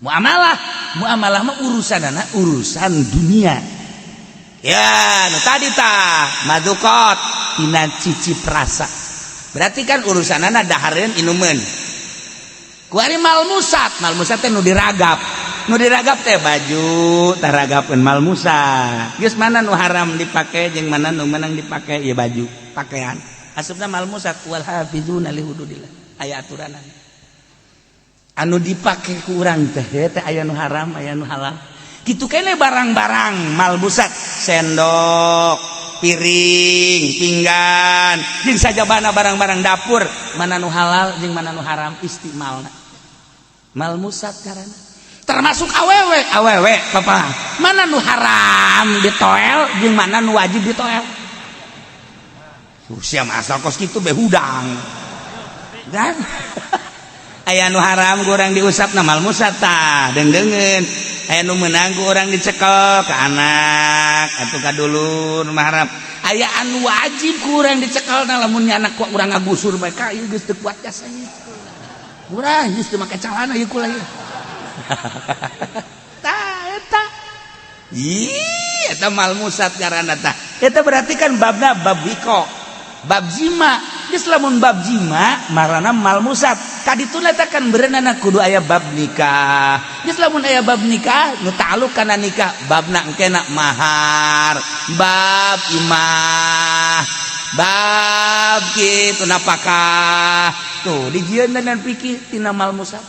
Muamalah, muamalah mah urusanana urusan dunia ya, nu tadi tah madukot tina cicip rasa, berarti kan urusanana dahareun inumeun. Kuari malmusat, malmusat teh nu diragap, nu diragap teh baju taragapkeun malmusat. Geus mana nu haram dipake jeung mana nu menang dipake, ya baju pakaian asupna malmusat. Wal hafizuna li hududillah, aya aturanan anu dipake ku urang teh teh aya nu haram, aya nu halal. Kitu kene barang-barang malmusat, sendok, piring, pinggan jeung sajabana barang-barang dapur, mana nu halal jeung mana nu haram istimalna, malmusat. Karena termasuk awewe, awewe papa, mana nu haram ditoel jeung mana nu wajib ditoel. Usia asal kos kitu be hudang kan aya nu haram ku urang diusap na malmusat tah deungdeungeun, aya nu meunang ku urang dicekel ke anak atau ka dulur mahram, aya anu wajib ku urang dicekel na lamun anak ku urang ngagusur bae ka ieu geus teu kuat jasa ieu, urang geus teu make calana ieu kula ieu. Tah eta, ih, eta malmusat ngaranna tah. Eta berarti kan babna bab wiko, bab jima. Geus lamun bab jima marana malmusat, kadituna teh kan berenana kudu aya bab nikah. Geus lamun aya bab nikah nu ta'alluq kana nikah, babna engkena mahar, bab imah, bab kitu napakah tuh dijieun dan pikir tina malmusat.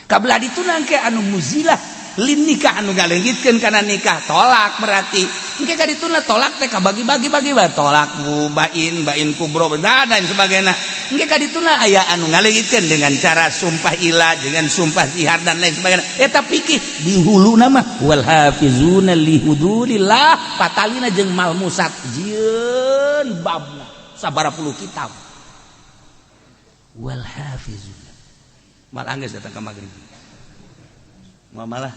Kabelah dituna engke anu muzilah lin nikah, anu ngaleungitkeun kana nikah, tolak. Berarti engke ka dituna tolak teh kabagi-bagi bagi bae, tolak bain, bain kubro dan lain sebagainya. Engke ka dituna aya anu ngaleungitkeun dengan cara sumpah ila, dengan sumpah zihar dan lain sebagainya. Eta pikir di hulu nama wal hafizuna li hududillah, patalina jeung malmusat, jieun babna sabaraha puluh kitab wal hafizuna. Malah geus datang ka magrib. Muamalah,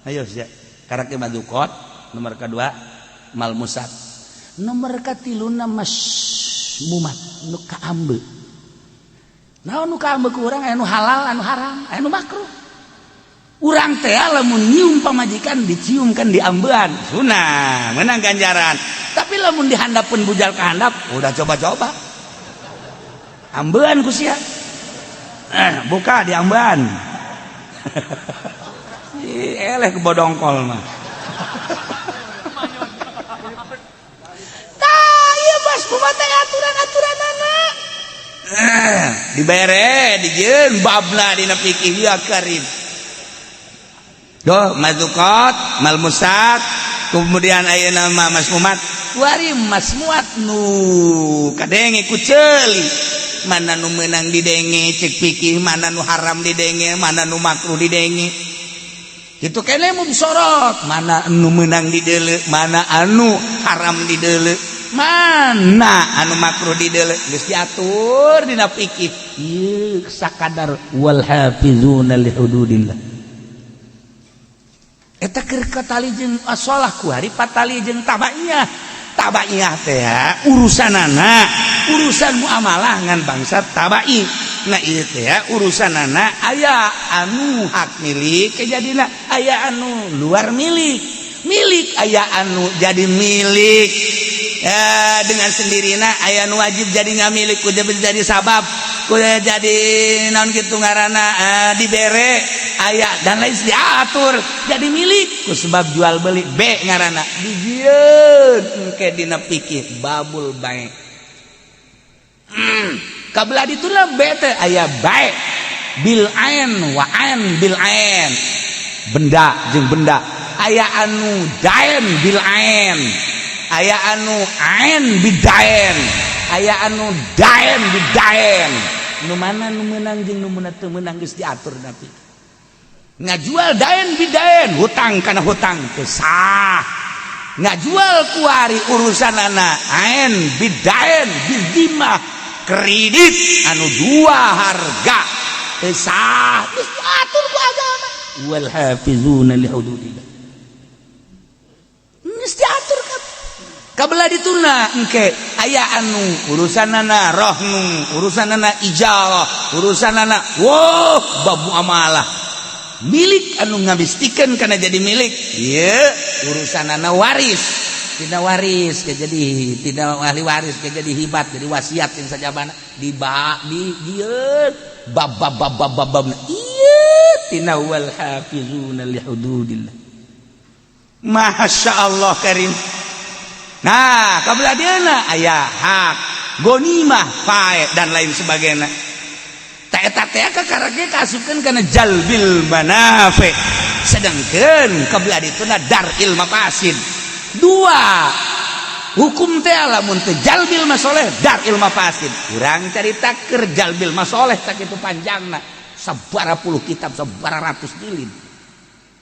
ayo sia karakter madukot nomor kedua malmusat, nomor katiluna masmumat, nu kaambe. Naon nu kaambe ku urang? Aya nu halal, anu haram, aya nu makruh. Urang teh lamun nyium pamajikan, dicium kan diambean sunah, menang ganjaran. Tapi lamun dihandapun bujal ke handap, udah coba-coba ambean ku sia, buka diambean. Eleh kebodongkol mah. Tah ieu bos kumaha teh aturan-aturanana dibere, dijieun babna dina fikih ya karim. Doh, madzuqat, malmusat, kemudian aya nama masmumat. Kuari masmuat nu kadenge ku ceuli. Mana nu meunang didenge cek fikih, mana nu haram didenge, mana nu makruh didenge. Kitu kene mubsorot, mana nu meunang dideuleu, mana anu haram dideuleu, mana anu makruh dideuleu, geus diatur dina fikih. Ieu sakadar wal hafizuna li hududillah. Eta keur katali jeung asolah kuari patali jeung tabaiyah. Tabaiyah teh urusanana urusan muamalah ngan bangsa tabai. Nah, ieu teh urusanana aya anu hak milik kejadina, aya anu luar milik. Milik aya anu jadi milik ya, dengan sendirina, aya anu wajib jadi ngamilik kudu jadi sabab, kudu jadi naon kitu ngaranna, dibere aya dan lain diatur jadi milik ku sebab jual beli B ngaranna dijieun engke dina fikih babul bai. Kabelah dituna B teh aya bai bil ain wa ain bil ain, benda jeung benda, aya anu dain bil ain, aya anu ain bidain, aya anu dain bidain. Nu mana nu meunang jeung nu teu meunang geus diatur. Tapi ngajual dain bidain, hutang kana hutang, teu sah. Ngajual kuari urusanana ain bidain bidimah, kredit anu dua harga, teu sah. Geus diatur ku agama. Wal hafizuna li hududillah, geus diatur kan. Kabelah dituna engke aya anu urusanana rohnu, urusanana ijarah, urusanana wow bab muamalah milik anu ngabistikeun kana jadi milik ieu urusanana waris, tidak waris ke jadi tidak ahli waris ke jadi hibat, jadi wasiat yang sajabana di ba di dieu bab bab bab bab bab bab ieu tina wal hafizuna li hududillah. Masya Allah karim. Nah, kabelah dieuna aya hak gonimah, fae, dan lain sebagainya. Tak eta teh kakara ge kaasupkeun kana jalbil manafi, sedangkan kabelah dituna dar'il mafasid. Dua hukum teh, lamun teu jalbil masoleh, dar'il mafasid. Urang carita keur jalbil masoleh tak itu panjangna sabara puluh kitab, sabara ratus jilid,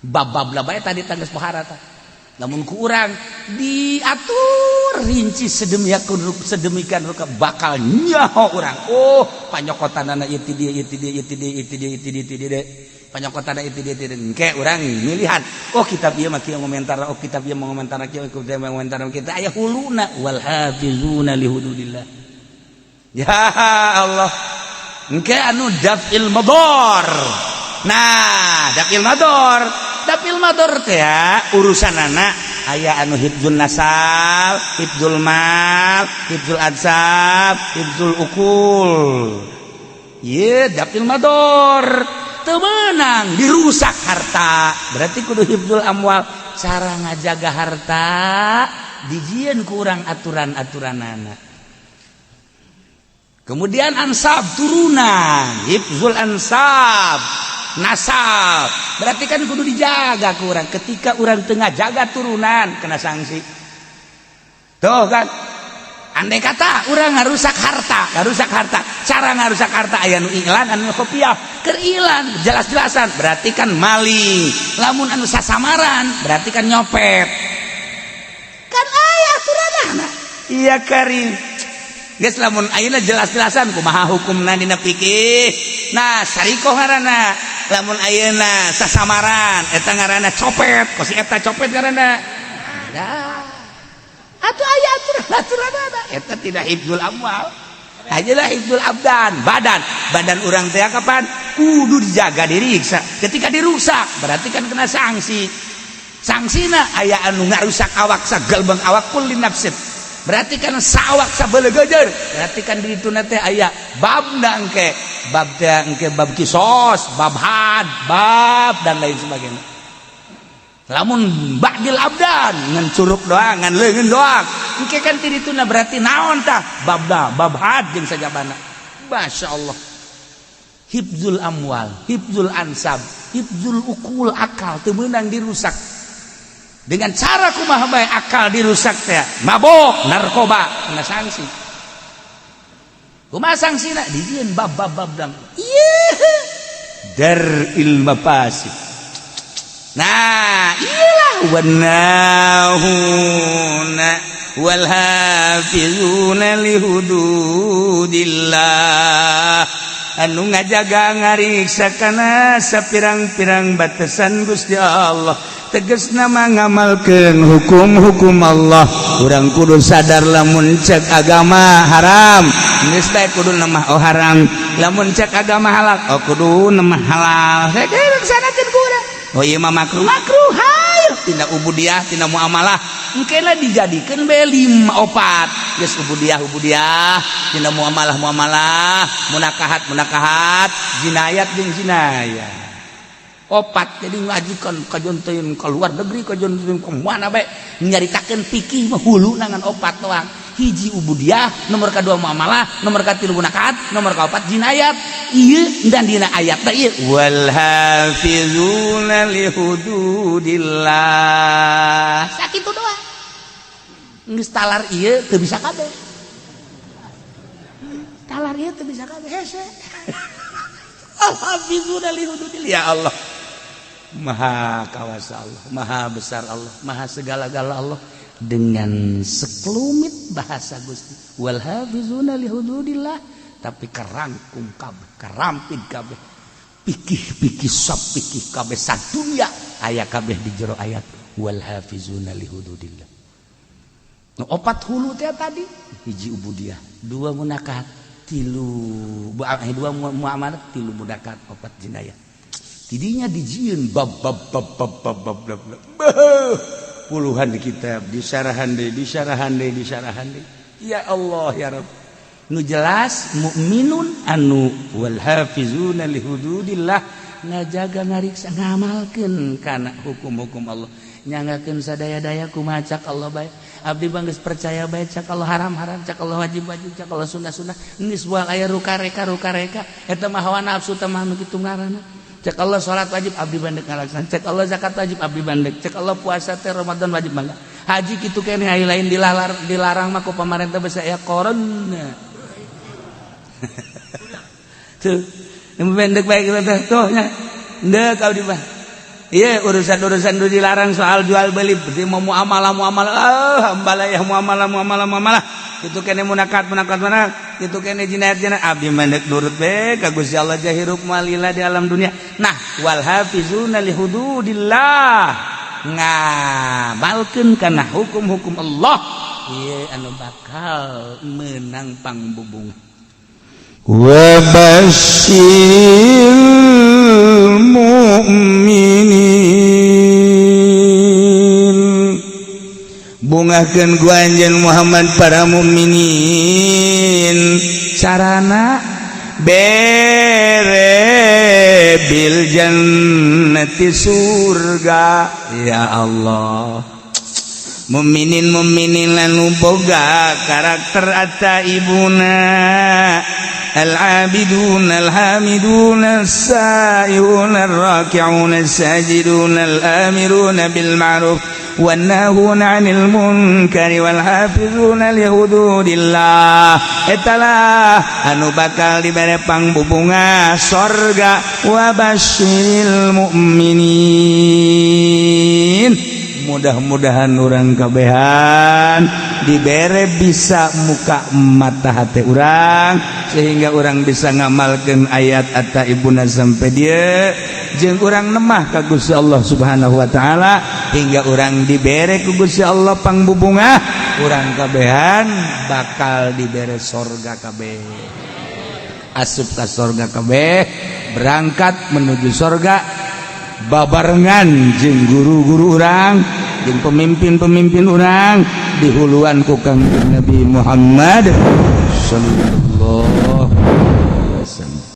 bab-bab lah bae tadi tangges pohara tah. Namun kurang diatur rinci sedemikian sedemikian rupa bakal nyaho urang, oh, panyokotanana ieu ti dieu, ieu ti dieu, ieu ti dieu, ieu ti dieu, ieu ti dieu, ti dieu, panyokotanana ieu ti dieu, ti dieu. Engke urang milihan, oh, kitab ieu mah kieu ngomentar, oh, kitab ieu ngomentar kieu, kitab ieu ngomentar kieu. Aya huluna wal hafizuna li hududillah. Ya Allah, engke anu daf'il madar. Nah, daf'il madar, daf'il madar teh urusanana aya anu hifdzul nasab, hifdzul mal, hifdzul ansab, hifdzul uqul. Ye daf'il madar, teu meunang dirusak harta, berarti kudu hifdzul amwal. Cara ngajaga harta dijieun kurang aturan-aturanana. Kemudian ansab, turunan, hifdzul ansab, nasab, berarti kan kudu dijaga kurang. Ketika orang tengah jaga turunan, kena sanksi tuh kan. Andai kata orang ngarusak harta, ngarusak harta, cara ngarusak harta aya nu iklan, anu kopiah. Keur ilan jelas-jelasan berarti kan maling, lamun anu sasamaran berarti kan nyopet. Kan aya aturanana. Iya karim. Geus, lamun ayeuna jelas-jelasan kumaha hukumna dina fikih? Nah, sarikoh ngaranna. Lamun ayeuna sasamaran, eta ngaranna copet, kos eta copet ngaranna. Dah. Atuh aya aturan-aturanana. Eta tidak hifdzul amwal. Ajalah hifdzul abdan, badan. Badan urang teh kapan kudu dijaga, diriksa. Ketika dirusak berarti kan kena sanksi. Sanksina aya anu ngarusak awak sagalbang awak, kulli nafsin. Berarti kan sawak sabelegejer, berarti kan di itu teh aya babna engke, bab teh engke bab kisos, bab had, bab dan lain sebagainya. Lamun ba'dil abdan ngan curug doang, ngan leungeun doang, engke kan ti dituna berarti naon tah babna, bab had jeung sajabana. Masya Allah. Hifzul amwal, hifzul ansab, hifzul uqul, akal teu meunang dirusak. Dengan cara kumaha bae akal dirusak teh? Mabok, narkoba, kena sanksi. Kumaha sanksina? Dijieun bab bab bab dang. Ieu dar'il mafasid. Nah, iyalah, wannahuna wal hafizuna lihududillah, anu ngajaga ngariksa kana sapirang-pirang batasan Gusti Allah, tegas nama ngamalkeun hukum-hukum Allah. Urang kudu sadar, lamun cek agama haram, geus bae kudu nemah, oh haram. Lamun cek agama halal, oh kudu nemah halal. Laksanakeun ku urang. Oh ieu mah makruh, makruh. Hayo tina ubudiah, tina muamalah, engke lah dijadikeun be lima opat. Geus ubudiah ubudiah, tina muamalah muamalah, munakahat munakahat, jinayat jeung jinayat, opat. Jadi ngajikan kajon teuing ke luar negeri, kajon teuing ke mana bae, nyaritakeun fikih mah hulu nangan opat doang. Hiji ubudiah, nomor kedua muamalah, nomor katilu munakahat, nomor kaopat jinayat. Ieu dan dina ayat teh ieu wal hafizuna li hududillah, sakitu doang. Geus talar ieu teu bisa kabeh, talar ieu teu bisa kabeh, hese. Al hafizuna li hududillah. Ya Allah, maha kawasa Allah, maha besar Allah, maha segala-gala Allah. Dengan sekelumit bahasa Gusti wal hafizuna li hududillah, tapi kerangkum kabeh, kerampit kabeh pikih-pikih, sop pikih kabeh sadunya aya kabeh di jero ayat wal hafizuna li hududillah. Nu opat hulu teh tadi, hiji ubudiah, dua munakahat, tilu dua muamalah, tilu munakahat, opat jinayah. Tidinya dijieun bab bab bab bab bab bab bab, bab puluhan kitab disarahan deui, disarahan deui, disarahan deui. Ya Allah, ya Rabb, nu jelas mukminun anu wal hafizuna li hududillah, ngajaga, ngariksa, ngamalkeun kana hukum-hukum Allah, nyanggakeun sadaya-daya kumaha cak Allah bae. Abdi mah geus percaya bae, cak Allah haram haram, cak Allah wajib wajib, cak Allah sunnah sunnah. Geus moal aya rukareka rukareka, eta mah hawa nafsu teh mah nu kitu ngaranna. Cek Allah salat wajib, abdi bandek ngalaksan. Cek Allah zakat wajib, abdi bandek. Cek Allah puasa teh Ramadan wajib, bangga. Haji kitu keneh, aya lain dilalar, dilarang mah ku pamarentah bisa aya corona tuh. Yang pendek baik teh tuh nya, ndek abdi mah. Iya, urusan-urusan itu dilarang soal jual beli, berarti mau muamalah muamalah, ah hambalayah muamalah muamalah muamalah itu kene, munakat munakat mana itu kene, jinayat jinayat, abdi mandek nurut be ka Gusti Allah, jahirup malila di alam dunia. Nah, wal hafizuna li hududillah, ngamalkeun kana hukum-hukum Allah, ieu anu bakal menang pangbubung. Wa basyiril mu'minin, bungahkeun ku anjeun Muhammad para mukminin. Carana bere bil jannati, surga. Ya Allah, mukminin mukminin anu boga karakter attaibuna al-abidun al-hamidun as-saihun ar-raki'un as-sajidun al-amirun bil ma'ruf wan-nahuna 'anil munkari wal hafizuna li hududillah, etalah anu bakal dibere pangbubunga sorga. Wa basyiril mu'minin. Mudah-mudahan urang kabehan dibere bisa muka mata hati urang sehingga urang bisa ngamalkan ayat attaibuna sampai dia jeung urang nemah ka Gusti Allah Subhanahu wa taala hingga urang dibere ku Gusti Allah pangbubunga. Urang kabehan bakal dibere sorga kabeh, asup ka sorga kabeh, berangkat menuju sorga babarengan jeung guru-guru urang jeung pemimpin-pemimpin urang, dihuluan ku Kangjeng Nabi Muhammad sallallahu